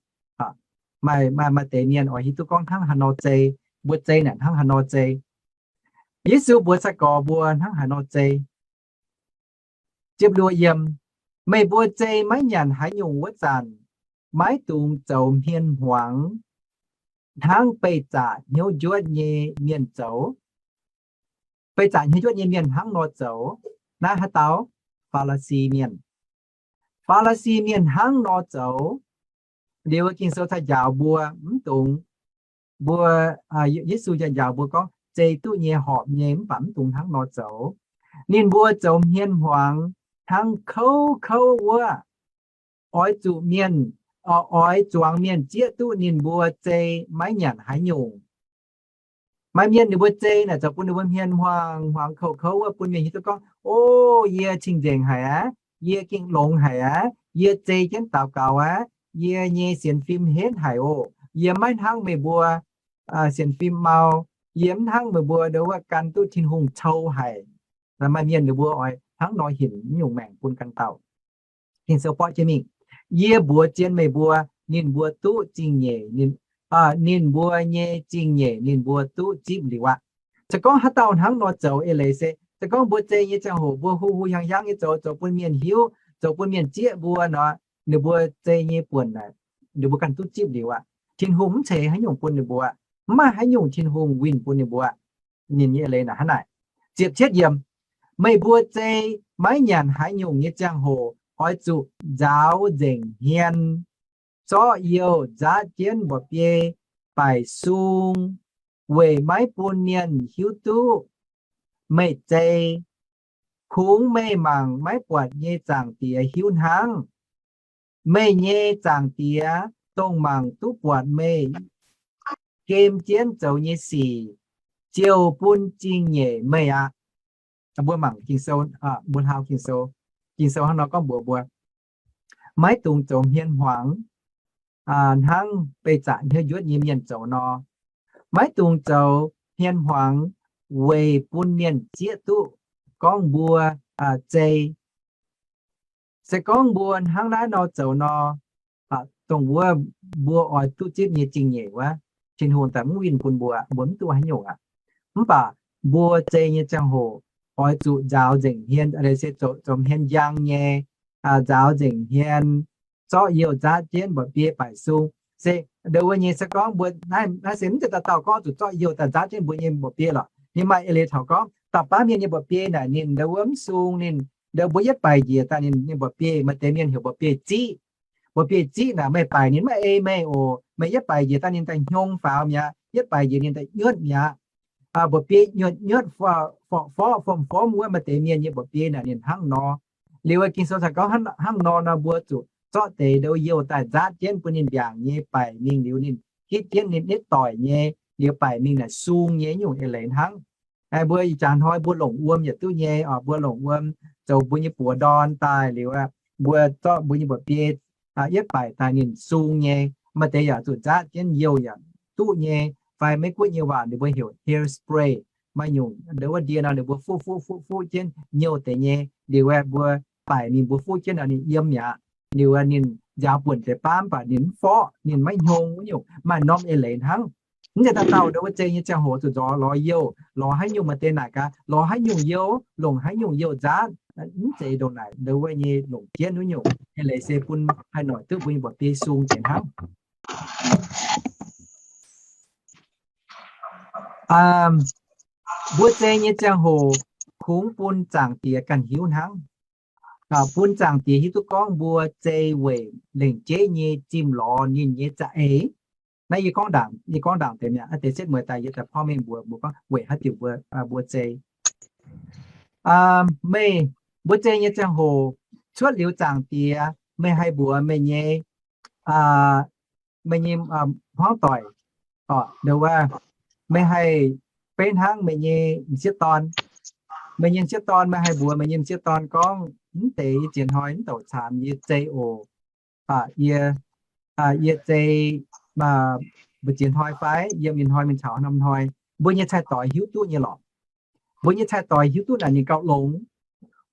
Maaih, maaih deix mienh oix hiuv duqv gorngv hnangv haaix nor zei, mbuo zei naaic hnangv haaix nor zei. Yesu mbuox sai-gorx mbuo hnangv haaix nor zei. Ziepc luoqc yiemc, meih mbuo zei maiv nyanc haaix nyungc wuov zanc, maiv dungx zoux hmien hmuangx hnangv beih zaqc hnyouv njuotv nyei mienh zoux. Beih zaqc hnyouv njuotv nyei mienh hnangv nor zoux. Naaiv haaix dauh? Faa^li^si Mienh. Faa^li^si Mienh hnangv nor zoux. Liuz Ging-Sou cai njaaux mbuo, mv dungx, mbuo, Yesu njaaux mbuo gorngv zei duqv nyei horpc nyei, mv baac mv dungx hnangv nor zoux. Ninh mbuo zoux hmien hmuangx hnangv kouv kouv wuov, oix zuqc mienh, oix zuangx mienh zieqv duqv ninh mbuo zei maiv nyanc haaix nyungc. Maaih mienh ninh mbuo zei naaic zoux bun ninh mbuo hmien hmuangx hmuangx kouv kouv wuov, bun mienh hiuv duqv gorngv, O, yie cing-nzengc haic aqv. Yie gengh longx haic aqv. Yie zei jienv daux gaux aqv. Yie nyei sienx fim henv haic oc. Yie maiv hnangv meih mbuo sienx fim mau. Yie mv hnangv meih mbuo ndo wuov gan duqv Tin-Hungh cou haic. Maaih mienh ninh mbuo oix hnangv nor hinc nyungc maengc bun ganh dauh. Ging-Sou borqv jienv mingh, Yie mbuox zien meih mbuo, ninh mbuo duqv zingh nyeic, ninh mbuo nyei zingh nyeic ninh mbuo duqv zipv liuz aqv. Se gorngv haaix dauh hnangv nor zoux eix leiz se, se gorngv mbuo zei nyei ziangh hoc mbuo hu hu hiang hiang nyei zoux, zoux bun mienh hiuv, zoux bun mienh zieqv mbuo nor, ninh mbuo zei nyei buonc naaic, ninh mbuo ganh duqv zipv liuz aqv. Tin-Hungh mv ceix haaix nyungc bun ninh mbuo, mv maaih haaix nyungc Tin-Hungh winh bun ninh mbuo. Ninh nyei eix leiz naaic hnangv naaic. Ziepc cietv yiemc, Meih mbuo zei maiv nyanc haaix nyungc nyei ziangh hoc oix zuqc nzaaux nzengc hmien, zorqv youh nzaatv jienv mba'biei baaic sung, weic maiv bun mienh hiuv duqv meih zei. Kungx meih mangc maiv buatc nyei Zaangc Diex hiuv hnangv. Meih nyei Zaangc Diex, dongh mangc duqv buatc meih gem jienv zoux nyei sic ziouc bun zingh nyeic meih aqv. Mbuo mangc Ging-Sou, mbuo hlaau Ging-Sou. Ging-Sou hnangv nor gorngv mbuox mbuo, maiv dungx zoux hmien hmuangx hnangv beih zaqc hnyouv njuotv nyei mienh zoux nor. Maiv dungx zoux hmien hmuangx weic bun mienh zieqv duqv gorngv mbuo zei. Se gorngv mbuo hnangv naaiv nor zoux nor, dongh wuov mbuo oix duqv zipv nyei zingh nyeic wuov, Tin-Hungh daaih mv winh bun mbuo, mbuo mv duqv haaix nyungc aqv. Mv baac mbuo zei nyei ziangh hoc oix zuqc nzaaux nzengc hmien, se zoux hmien njang nyei, nzaaux nzengc hmien, zorqv youh nzaatv jienv mba'biei baaic sung. Se ndo wuov nyei se gorngv mbuo naaiv se mv zeiz dauh dauh gorngv zuqc zorqv youh daaih nzaatv jienv mbuo nyei mba'biei lorqc. Ninh maaih eix leiz taux gorngv dauh baav mienh nyei mba'biei naaic ninh ndo wuov mv sung ninh, ndo mbuo yietv baaic njiec daaih ninh, ninh mba'biei, maaih deix mienh heuc mba'biei ziqv. Mba'biei ziqv naaic meih baaic ninh maiv ei meih oc. Meih yietv baaic njiec daaih ninh daaih hnyong faaux mi'aqv, yietv baaic njiec ninh daaih nyuotv mi'aqv. Mba'biei nyuotv nyuotv, forv-forv fomv fomv wuov, maaih deix mienh nyei mba'biei naaic ninh hnangv nor. Liuz Ging-Sou caux gorngv hnangv nor nor mbuo zuqc zorqv deix ndo youh daaih nzaatv jienv bun ninh mbiaangc nyei baaic mingh liuz ninh gitv jienv ninh nitv doic nyei, liuz baaic mingh naaic sung nyei nyungc eix leiz hnangv. Mbuo ih jaax hnoi mbuo longc wuom yietc duqv nyei, mbuo longc wuom zoux mbuo nyei buoz ndorn daaih liuz, mbuo zorqv mbuo nyei mba'biei yietv baaic daaih ninh sung nyei. Maaih deix yaac zuqc nzaatv jienv youh yaac duqv nyei, fai Meiv-Guoqv nyei waac ninh mbuo heuc hairspray. Maaih nyungc ndo wuov ndie nor ninh mbuo fuqv fuqv fuqv fuqv jienv nyouh deix nyei, liuz mbuo baaic mingh mbuo fuqv jienv nor ninh yiem mi'aqv. Liuz ninh nziaaux buonc deix baav mv baac ninh mv forv, ninh maiv hnyong wuov nyungc. Maaih norm eix leiz hnangv. Mv zeiz dauh dauh ndo wuov zei nyei ziangh hoc zuqc nzorz lorz youh, lorz haaix nyungc maaih deix naaic gaax, lorz haaix nyungc youh, longc haaix nyungc youh nzaatv, mv zeiz ndongc naaic ndo wuov nyei longc jienv wuov nyungc. Eix leiz se bun haih noic duqv mbuo nyei mba'biei sung deix hnangv. Mbuo zei nyei ziangh hoc kungx bun Zaangc Diex ganh hiuv hnangv. Bun Zaangc Diex hiuv duqv gorngv mbuo zei weic lengc jeiv nyei zimh lorz ninh nyei za'eix. Naaiv yie gorngv ndaangc, yie gorngv ndaangc deix mi'aqv. Deix setv mueiz daaih yie daaih porv mengh mbuox mbuo gorngv weic haaix diuc mbuo, mbuo zei. Meih, mbuo zei nyei ziangh hoc cuotv liuz Zaangc Diex, meih haih mbuox meih nyei, meih nyei hmuangv doic, ndo wuov, meih haih beiv hnangv meih nyei m'sieqv dorn. Meih nyei m'sieqv dorn, meih haih mbuox meih nyei m'sieqv dorn gorngv, mv deix yie ziex hnoi mv douc caamx yie zei oc. Yie, yie zei mbu'ziex hnoi fai yiem ih hnoi mingh caux norm hnoi. Mbuo nyei cai-doix hiuv duqv nyei lorqc. Mbuo nyei cai-doix hiuv duqv naaic ninh gauh longx,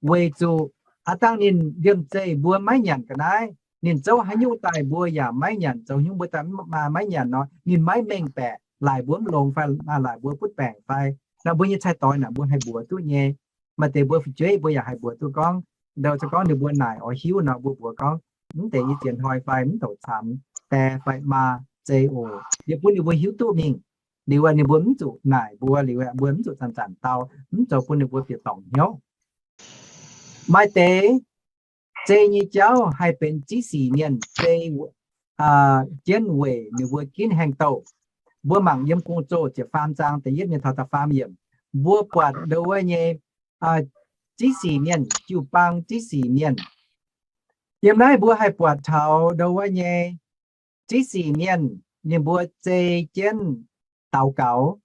weic zuqc aav dangh ninh liemh zeih mbuo maiv nyanc ga'naaiv, ninh zouv haaix nyungc daaih mbuo yaac maiv nyanc, zoux haaix nyungc mbuo daaih maiv nyanc nor, ninh maiv mengh baeqc laaic mbuo mv longx fai laaic mbuo butv baengc fai. Naaiv mbuo nyei cai-doix naaic mbuo haih mbuox duqv nyei. Maaih deix mbuo fu'jueiv mbuo yaac haih mbuox duqv gorngv, ndo se gorngv ninh mbuo naaic oix hiuv nor, mbuo mbuox gorngv, mv deix yie ziex hnoi fai mv douc caamx die fai maa zei oc. Yie bun ninh mbuo hiuv duqv mingh. Liuz ninh mbuo mv zuqc naaic mbuo, liuz mbuo mv zuqc zanc-zanc dau, mv zoux bun ninh mbuo bieqc dorngc hnyouv. Maaih deix zei nyei jauv haih benx ziqv sic mienh zei jienv weic ninh mbuo ginv haengh douh. Mbuo mangc yiem Gong-Zoh ziepc faam zaang da'yietv mingh taux da'faam yiemc, mbuo buatc ndo wuov nyei ziqv sic mienh, jiu-baang ziqv sic mienh. Yiem naaiv mbuo haih buatc taux ndo wuov nyei ziqv sic mienh, ninh mbuo zei jienv daux gaux,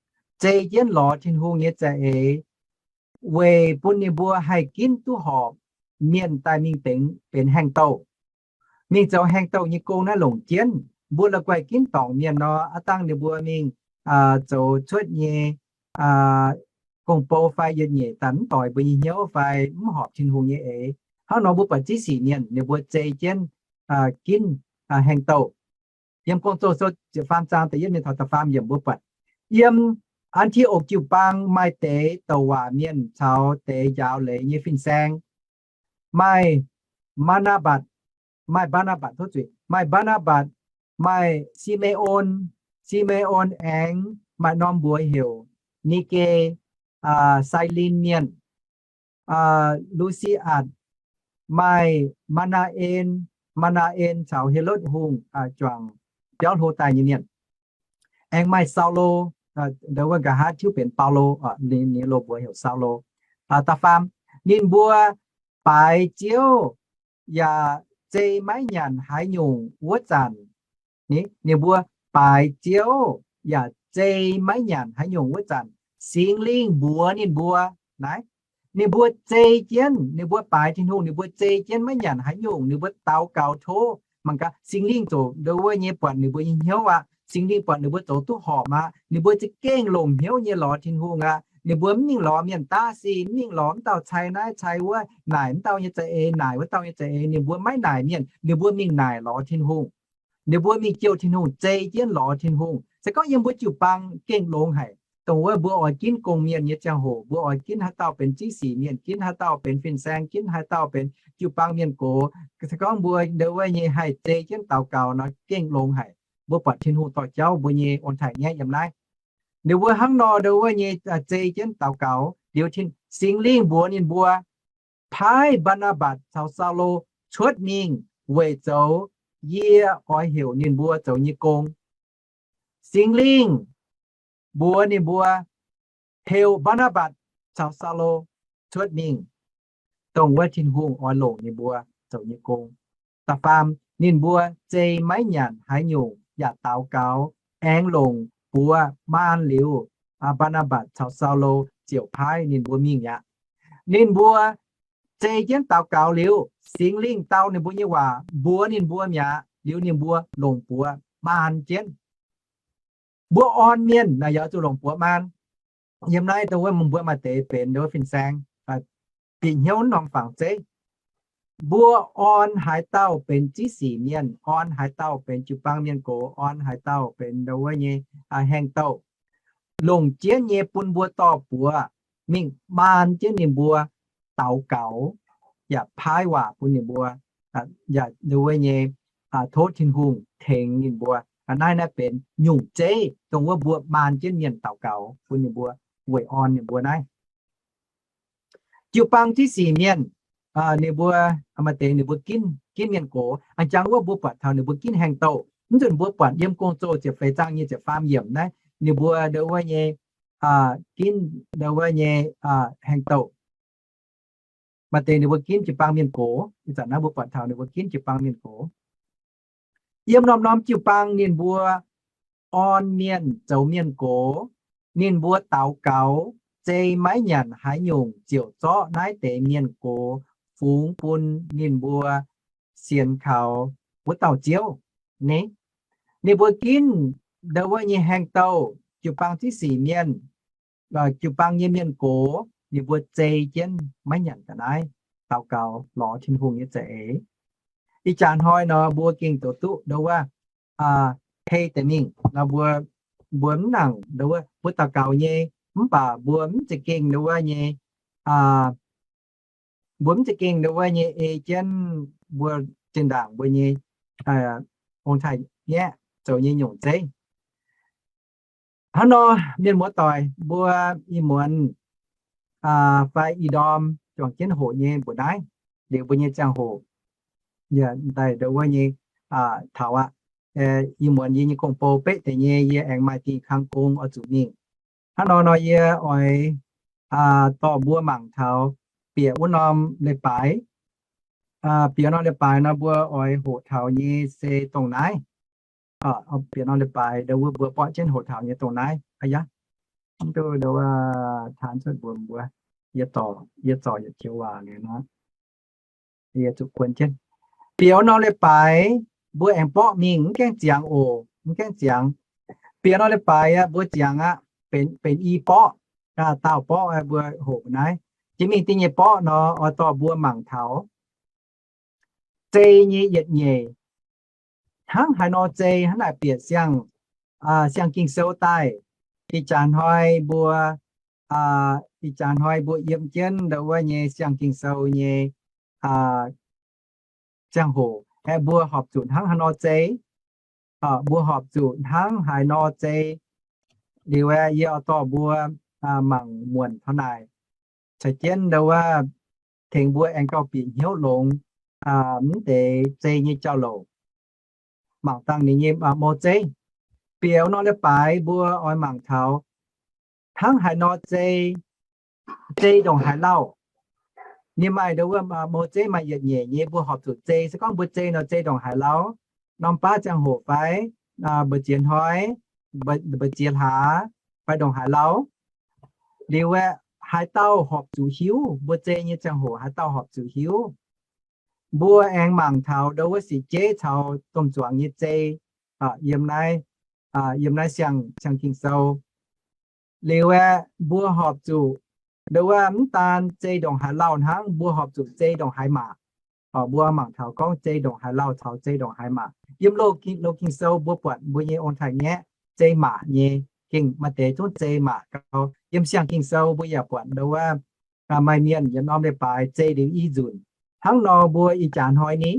zei jienv lorz Tin-Hungh nyei za'eix, weic bun ninh mbuo haih ginv duqv horpc mienh daaih mingh benx, benx haengh douh. Mingh zoux haengh douh nyei gong naaiv longc jienv. Mbuo la'guaih ginv dorngc mienh nor, aav dangh ninh mbuo mingh zoux cuotv nyei gong-bou fai yietc nyeic daaih mv doix mbuo nyei hnyouv fai mv horpc Tin-Hungh nyei eix. Hnangv nor mbuo buatc ziqv sic mienh ninh mbuo zei jienv ginv haengh douh. Yiem Gong-Zoh sou ziepc faam zaang da'yietv mingh taux da'faam yiemc mbuo buatc, yiem An^ti^okc jiu-baang maaih deix douc waac mienh caux deix njaaux leiz nyei fin-saeng. Maaih Mbaa^naa^mbatc, maaih Mbaa^naa^mbatc, tov zuiz, maaih Mbaa^naa^mbatc, maaih Si^me^on, Si^me^on aengx maaih norm mbuox heuc Ni^ge, Sailin Mienh, Lu^si^atc, maaih Maa^naa^en, Maa^naa^en caux Helotv Hungh juangc biauv hlo daaih nyei mienh. Aengx maaih Saulo, ndo wuov nqa'haav tiuv benx Baulo, ninh loz mbuox heuc Saulo. Da'faam, ninh mbuo baaix Ziouv yaac zei maiv nyanc haaix nyungc wuov zanc, ninh mbuo baaix Ziouv yaac zei maiv nyanc haaix nyungc wuov zanc, Singx Lingh mbuox ninh mbuo naaiv. Ninh mbuo zei jienv, ninh mbuo baaix Tin-Hungh, ninh mbuo zei jienv maiv nyanc haaix nyungc, ninh mbuo daux gaux tov mangc gaax, Singx Lingh ziouc ndo wuov nyei buatc ninh mbuo nyei hnyouv aqv. Singx Lingh buatc ninh mbuo zoux duqv horpc aqv. Ninh mbuo za'gengh longc hnyouv nyei lorz Tin-Hungh aqv. Ninh mbuo mv mingh lorz mienh daav sic, mv mingh lorz mv dauh cai naaiv cai wuov, naaic mv dauh nyei za'eix, naaic wuov dauh nyei za'eix. Ninh mbuo maiv naaic mienh, ninh mbuo mingh naaic lorz Tin-Hungh. Ninh mbuo mingh jouh Tin-Hungh, zei jienv lorz Tin-Hungh. Se gorngv yiem mbuo jiu-baang gengh longx haic. Dongh wuov mbuo oix ginv gong-mienh nyei ziangh hoc, mbuo oix ginv haaix dauh benx ziqv sic mienh, ginv haaix dauh benx fin-saeng, ginv haaix dauh benx jiu-baang mienh gox. Se gorngv mbuo ndo wuov nyei haih zei jienv daux gaux nor gengh longx haic. Mbuo buatc Tin-Hungh dorh jauv mbuo nyei ong-taaix-ngaeqv yiem naaiv. Ninh mbuo hnangv nor ndo wuov nyei zei jienv daux gaux liuz, Singx Lingh mbuox ninh mbuo, paaiv Mbaa^naa^mbatc caux Saulo cuotv mingh weic zoux yie oix heuc ninh mbuo zoux nyei gong. Singx Lingh mbuox ninh mbuo, heuc Mbaa^naa^mbatc caux Saulo cuotv mingh, dongh wuov Tin-Hungh oix longc ninh mbuo zoux nyei gong. Da'faam, ninh mbuo zei maiv nyanc haaix nyungc yaac daux gaux aengx longc buoz maan liuz, Mbaa^naa^mbatc caux Saulo ziouc paaiv ninh mbuo mingh aqv. Ninh mbuo zei jienv daux gaux liuz, Singx Lingh dau ninh mbuo nyei waac mbuox ninh mbuo mi'aqv. Liuz ninh mbuo longc buoz maan jienv. Mbuo orn mienh naaic yaac zuqc longc buoz maan. Yiem naaiv dongh wuov mbuo maaih deix benx ndo wuov fin-saeng, bieqc hnyouv norm fangx zeiv. Mbuo orn haaix dauh benx ziqv sic mienh, orn haaix dauh benx jiu-baang mienh gox, orn haaix dauh benx ndo wuov nyei haeng douh, longc jienv nyei bun mbuo dorh buoz mingh maan jienv ninh mbuo daux gaux, yaac paaiv waac bun ninh mbuo, yaac ndo wuov nyei tov Tin-Hungh tengx ninh mbuo. Naaiv naaiv benx nyungc zeiv dongh wuov mbuo maan jienv mienh daux gaux bun ninh mbuo weic orn ninh mbuo naaiv. Jiu-baang ziqv sic mienh, ninh mbuo maaih deix ninh mbuo ginv, ginv mienh gox, a'jangv wuov mbuo buatc taux ninh mbuo ginv haeng douh. Mv nzunc mbuo buatc yiem Gong-Zoh ziepc feix zaang nyei ziepc faam yiemc naaiv, ninh mbuo ndo wuov nyei ginv ndo wuov nyei haeng douh. Maaih deix ninh mbuo ginv jiu-baang mienh gox. Ih zanc naaiv mbuo buatc taux ninh mbuo ginv jiu-baang mienh gox. Yiem norm-norm jiu-baang ninh mbuo orn mienh zoux mienh gox, ninh mbuo daux gaux, zei maiv nyanc haaix nyungc ziouc zorqv naaiv deix mienh gox fungx bun ninh mbuo sienx kaux wuov dauh Ziouv. Ninh, ninh mbuo ginv ndo wuov nyei haeng douh, jiu-baang ziqv sic mienh, jiu-baang nyei mienh gox, ninh mbuo zei jienv maiv nyanc ga'naaiv, daux gaux lorz Tin-Hungh nyei za'eix. Ih jaax hnoi nor mbuo gengh zoux duqv ndo wuov, hei deix mingh nor mbuo, mbuo mv nangc ndo wuov, mbuo daux gaux nyei, mv baac mbuo mv za'gengh ndo wuov nyei, mbuo mv za'gengh ndo wuov nyei ei jienv mbuo zinh ndaangc mbuo nyei ong-taaix-ngaeqv zoux nyei nyungc zeiv. Hnangv nor, mienh muoz-doic, mbuo ih muonz fai ih ndorm juangc jienv hoqc nyei mbuoqc naaiv, liuz mbuo nyei ziangh hoc yaac daaih ndo wuov nyei taux aqv. Ih muonz yie nyei gong-bou beqv deix nyei, yie aengx maaih dingh kang gong oix zuqc mingh. Hnangv nor nor yie oix dorh mbuo mangc taux bieqc wuov norm leiz-baaix. Bieqc norm leiz-baaix nor mbuo oix hoqc taux nyei se dongh naaiv. Bieqc norm leiz-baaix ndo wuov mbuo borqv jienv hoqc taux nyei dongh naaiv. Aa yaac, mv duqv ndo wuov taan cuotv mbuox mbuo, yie zorc, yie zorc yietc joux waac liuz nor, yie zuqc guon jienv. Bieqc norm leiz-baaix mbuo aengx borqv mingh, mv gaengh ziangx oc, mv gaengh ziangx. Bieqc norm leiz-baaix aqv, mbuo ziangx aqv, benx, benx i borqv, daauh borqv mbuo hoqc naaiv. Jiex mingh da'nyeic borqv nor oix dorh mbuo mangc taux zei nyei yietc nyeic. Hnangv haaix nor zei hnangv naaic bieqc siang, siang Ging-Sou daaih. Ih jaax hnoi mbuo, ih jaax hnoi mbuo yiem jienv ndo wuov nyei siang Ging-Sou nyei ziangh hoc aeqv, mbuo horpc zuqc hnangv haaix nor zei, mbuo horpc zuqc hnangv haaix nor zei. Liuz aeqv, yie oix dorh mbuo mangc muonc taux naaic, caux jienv ndo wuov tengx mbuo aengx gauh bieqc hnyouv longx mv deix zei nyei jauv-louc. Mangc dangh ninh nyei mou zeiv. Bieqc norm leiz-baaix mbuo oix mangc taux hnangv haaix nor zei, zei ndongc haaix lauh. Ninh maaih ndo wuov mou zeiv maaih yietc nyeic nyei, mbuo horpc zuqc zei. Se gorngv mbuo zei nor zei ndongc haaix lauh, norm baav ziangh hoc fai mbu'ziex hnoi, mba'ziex hlaax fai ndongc haaix lauh. Liuz aeqv, haaix dauh horpc zuqc hiuv, mbuo zei nyei ziangh hoc haaix dauh horpc zuqc hiuv. Mbuo aengx mangc taux ndau wuov sic jeiv caux domh zuangx nyei zei yiem naaiv, yiem naaiv siang, siang Ging-Sou. Liuz aeqv, mbuo horpc zuqc ndau wuov mv daan zei ndongc haaix lauh hnangv, mbuo horpc zuqc zei ndongc haaix maac. Mbuo mangc taux gorngv zei ndongc haaix lauh caux zei ndongc haaix maac. Yiem Loz-Ging, Loz-Ging-Sou mbuo buatc mbuo nyei ong-taaix-ngaeqv zei maac nyei, gengh maaih deix zungv zei maac gau. Yiem siang Ging-Sou mbuo yaac buatc ndau wuov maaih mienh yietc norm leiz-baaix zei liuz i nzunc. Hnangv nor mbuo ih jaax hnoi ni,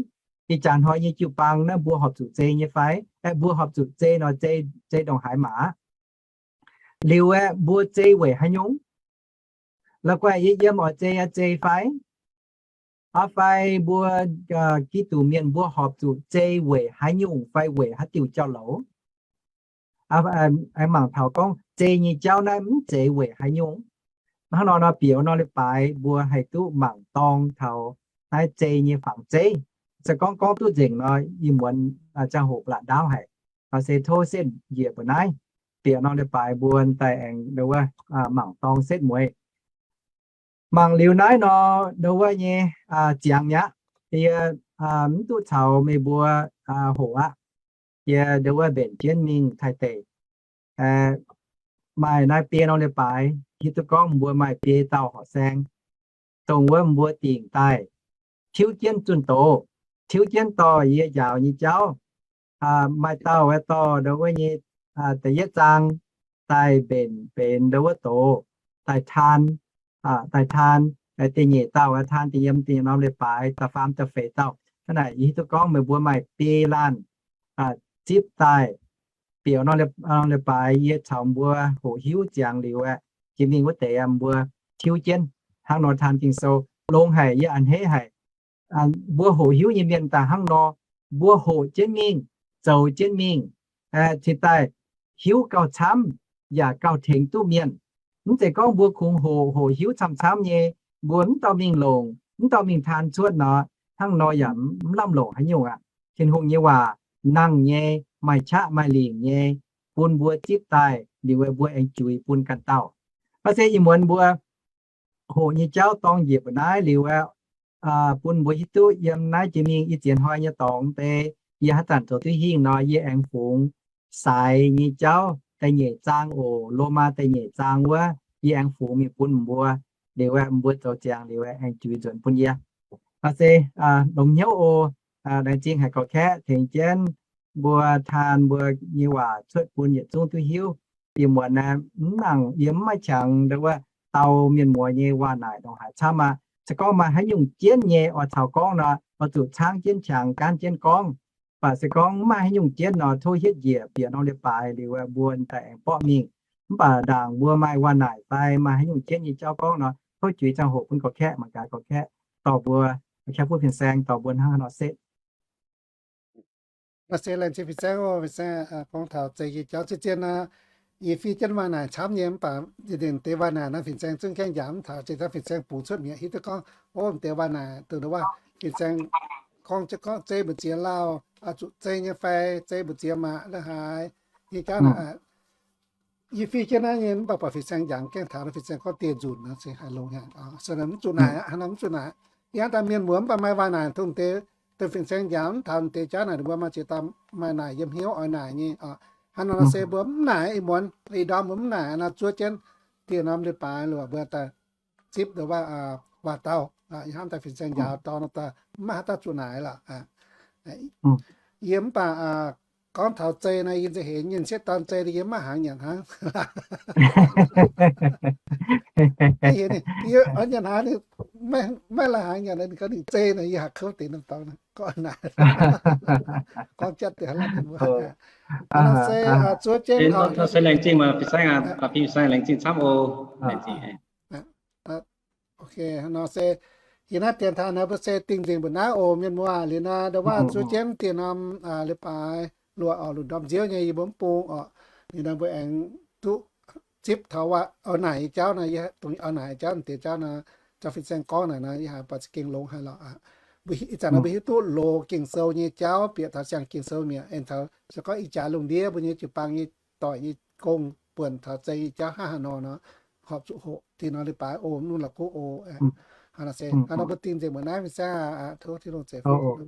ih jaax hnoi nyei jiu-baang naaiv mbuo horpc zuqc zei nyei fai? Aeqv, mbuo horpc zuqc zei nor, zei, zei ndongc haaix maac? Liuz aeqv, mbuo zei weic haaix nyungc? La'guaih yie yiem oix zei aqv zei fai? Aa, fai mbuo Giduc mienh mbuo horpc zuqc zei weic haaix nyungc fai weic haaix diuc jauv-louc? Aengx mangc taux gorngv zei nyei jauv naaiv mv zeiz weic haaix nyungc. Hnangv nor nor bieqc norm leiz-baaix mbuo haih duqv mangc dorng taux naaiv zei nyei fangx zeiv. Se gorngv gorngv duqv nzengc nor, ih muonz ziangh hoc ba'laqc ndaauv haic. Se tov setv njiec mbuo naaiv, bieqc norm leiz-baaix mbuo daaih aengx ndau wuov mangc dorng setv mueiz. Mangc liuz naaiv nor, ndau wuov nyei ziangx mi'aqv. Yie mv duqv caux meih mbuo hoqc aqv. Yie ndau wuov mbenc jienv mingh Taiv deic. Maaih naaiv biei norm leiz-baaix, hiuv duqv gorngv mbuo maaih biei dauh horqc saeng, dongh wuov mbuo dingc daaih tiuv jienv zunh doz, tiuv jienv dorh yie njaaux nyei jauv. Maaih dauh aeqv, dorh ndau wuov nyei da'yietv zaang daaih mbenc benx ndau wuov doz, daaih taan, daaih taan. Da'nyeic dauh aeqv, taan da'yiem, da'nyeic norm leiz-baaix da'faam da'feix dauh. Hnangv naaic yie hiuv duqv gorngv meih mbuo maaih biei laanh zipv daaih. Bieqc norm leiz-baaix yie caux mbuo hoqc hiuv ziangx liuz aeqv, jiex mingh wuov deix mbuo tiuv jienv hnangv nor taan Ging-Sou. Longx haic, yie a'hneiv haic. Mbuo hoqc hiuv nyei mienh daaih hnangv nor, mbuo hoqc jienv mingh, zoux jienv mingh, cingx daaih hiuv gauh camv yaac gauh tengx duqv mienh. Mv zeiz gorngv mbuo kungx hoqc, hoqc hiuv camv-camv nyei, mbuo mv dorh mingh longc, mv dorh mingh taan cuotv nor, hnangv nor yaac mv lamh longc haaix nyungc aqv. Tin-Hungh nyei waac nangh nyei, maaih qaqv maaih lingc nyei, bun mbuo zipv daaih liuz mbuo aengx juix bun ganh dauh. Naaiv se ih muonz mbuo hoqc nyei jauv dorng njiec mbuo naaiv liuz aeqv, bun mbuo hiuv duqv yiem naaiv jiex mingh ih ziex hnoi nyei dorngx deix, yie haaix zanc zoux duqv hingh nor, yie aengx fungx Saaix nyei jauv da'nyeic zaang oc, Lomaa da'nyeic zaang wuov, yie aengx fungx mingh bun mbuo, liuz aeqv, mbuo zoux ziangx liuz aeqv, aengx juix nzuonx bun yie. Naaiv se longx hnyouv oc. Laengz zingh haic gorx-kaeqv tengx jienv mbuo taan mbuo nyei waac cuotv bun yietc zungv duqv hiuv. Ih muonz naaiv mv nangc, yie mv maaih qangx ndau wuov dau mienh muoz nyei waac naaic ndongc haaix camv aqv. Se gorngv maaih haaix nyungc jienv nyei oix caux gorngv nor, oix zuqc caangv jienv qangx, gaanv jienv gorngv. Mv baac se gorngv mv maaih haaix nyungc jienv nor, tov hietv njiec bieqc norm leiz-baaix liuz mbuo daaih aengx borqv mingh. Mv baac ndaangc mbuo maaih waac naaic fai maaih haaix nyungc jienv nyei jauv gorngv nor, tov juix ziangh hoc bun gorx-kaeqv, mangc gaax gorx-kaeqv dorh mbuo, kaeqv fuqv fin-saeng dorh mbuo hnangv haaix nor setv. Maaih se laengz zingh fin-saeng oc, fin-saeng gorngv taux zei nyei jauv zien-zien nor, yie fiev jienv waac naaic camv nyei, mv baac ninh deix waac naaic nor fin-saeng zungv gaengh njaaux mv taux, zeiz daaih fin-saeng bungx cuotv mi'aqv. Hiuv duqv gorngv, o, deix waac naaic dongh wuov fin-saeng gorngv, gorngv zei mbu'ziex lauh, zuqc zei nyei fai zei mbu'ziex maac la'haaix nyei jauv naaic. Yie fiev jienv naaiv nyei mv baac buatc fin-saeng njaaux gaengh taux, fin-saeng gorngv dieh nzunc nor se haaix longx haic. Mv zuqc naaic aqv, haaix nor mv zuqc naaic. Yie hnamv daaih mienh muoz mv baac maaih waac naaic dongh deix, dongh fin-saeng njaaux mv taux deix jauv naaic, ninh mbuo maaih ziex dauh maaih naaic yiem hnyouv oix naaic nyei. Hnangv nor se mbuo mv naaic ih muonz, ih ndorm mbuo mv naaic nor zuov jienv dieh norm leiz-baaix luoqc mbuo daaih zipv ndongc waac, waac dauh. Yie hnamv daaih fin-saeng njaaux dorh nor daaih mv maaih haaix dauh zuqc naaic lorqc. Yie mv baac gorngv taux zei nor, yie nza'heix nyei sieqv dorn zei yie mv maaih hnaangx nyanc hnangv. Yie oix nyanc hnaangx, maiv la'hnaangx nyanc, ninh gorngv ninh zei nor, yie haiz kouv deix norm dorngx gorngv naaic. Gorngv jatv deix haaix lauh mienh mbuo. Nor se zuov jienv oc. Laengz zingh camv oc. Ok, nor se yie naaiv dienx taaih naaiv mbuo se dingh nzengc mbuo naaiv oc, mienh muoz. Liuz nor ndau wuov zuov jienv diex norm leiz-baaix luoqc oc, lungh ndorm nziouv nyei yie mbuo mv bung oc. Liuz nor mbuo aengx duqv zipv taux oix naaic nyei jauv nor, yie dongh oix naaic nyei jauv, deix jauv nor, jauv fin-saeng gorngv naaic nor, yie haiz buatc za'gengh longx haic lorqc. Ih zanc nor mbuo hiuv duqv loz Ging-Sou nyei jauv bieqc taux siang Ging-Sou mi'aqv. Aengx taux se gorngv ih jaax lungh ndiev mbuo nyei jiu-baang nyei doic nyei gong buonc taux zei nyei jauv hnangv haaix nor nor, horpc zuqc hoqc dinh nor leiz-baaix oc, mv la'kuqv oc. Hnangv nor se, hnangv nor mbuo dingh nzengc mbuo naaiv mingh saah, tov Tin-Hungh ceix fuqv.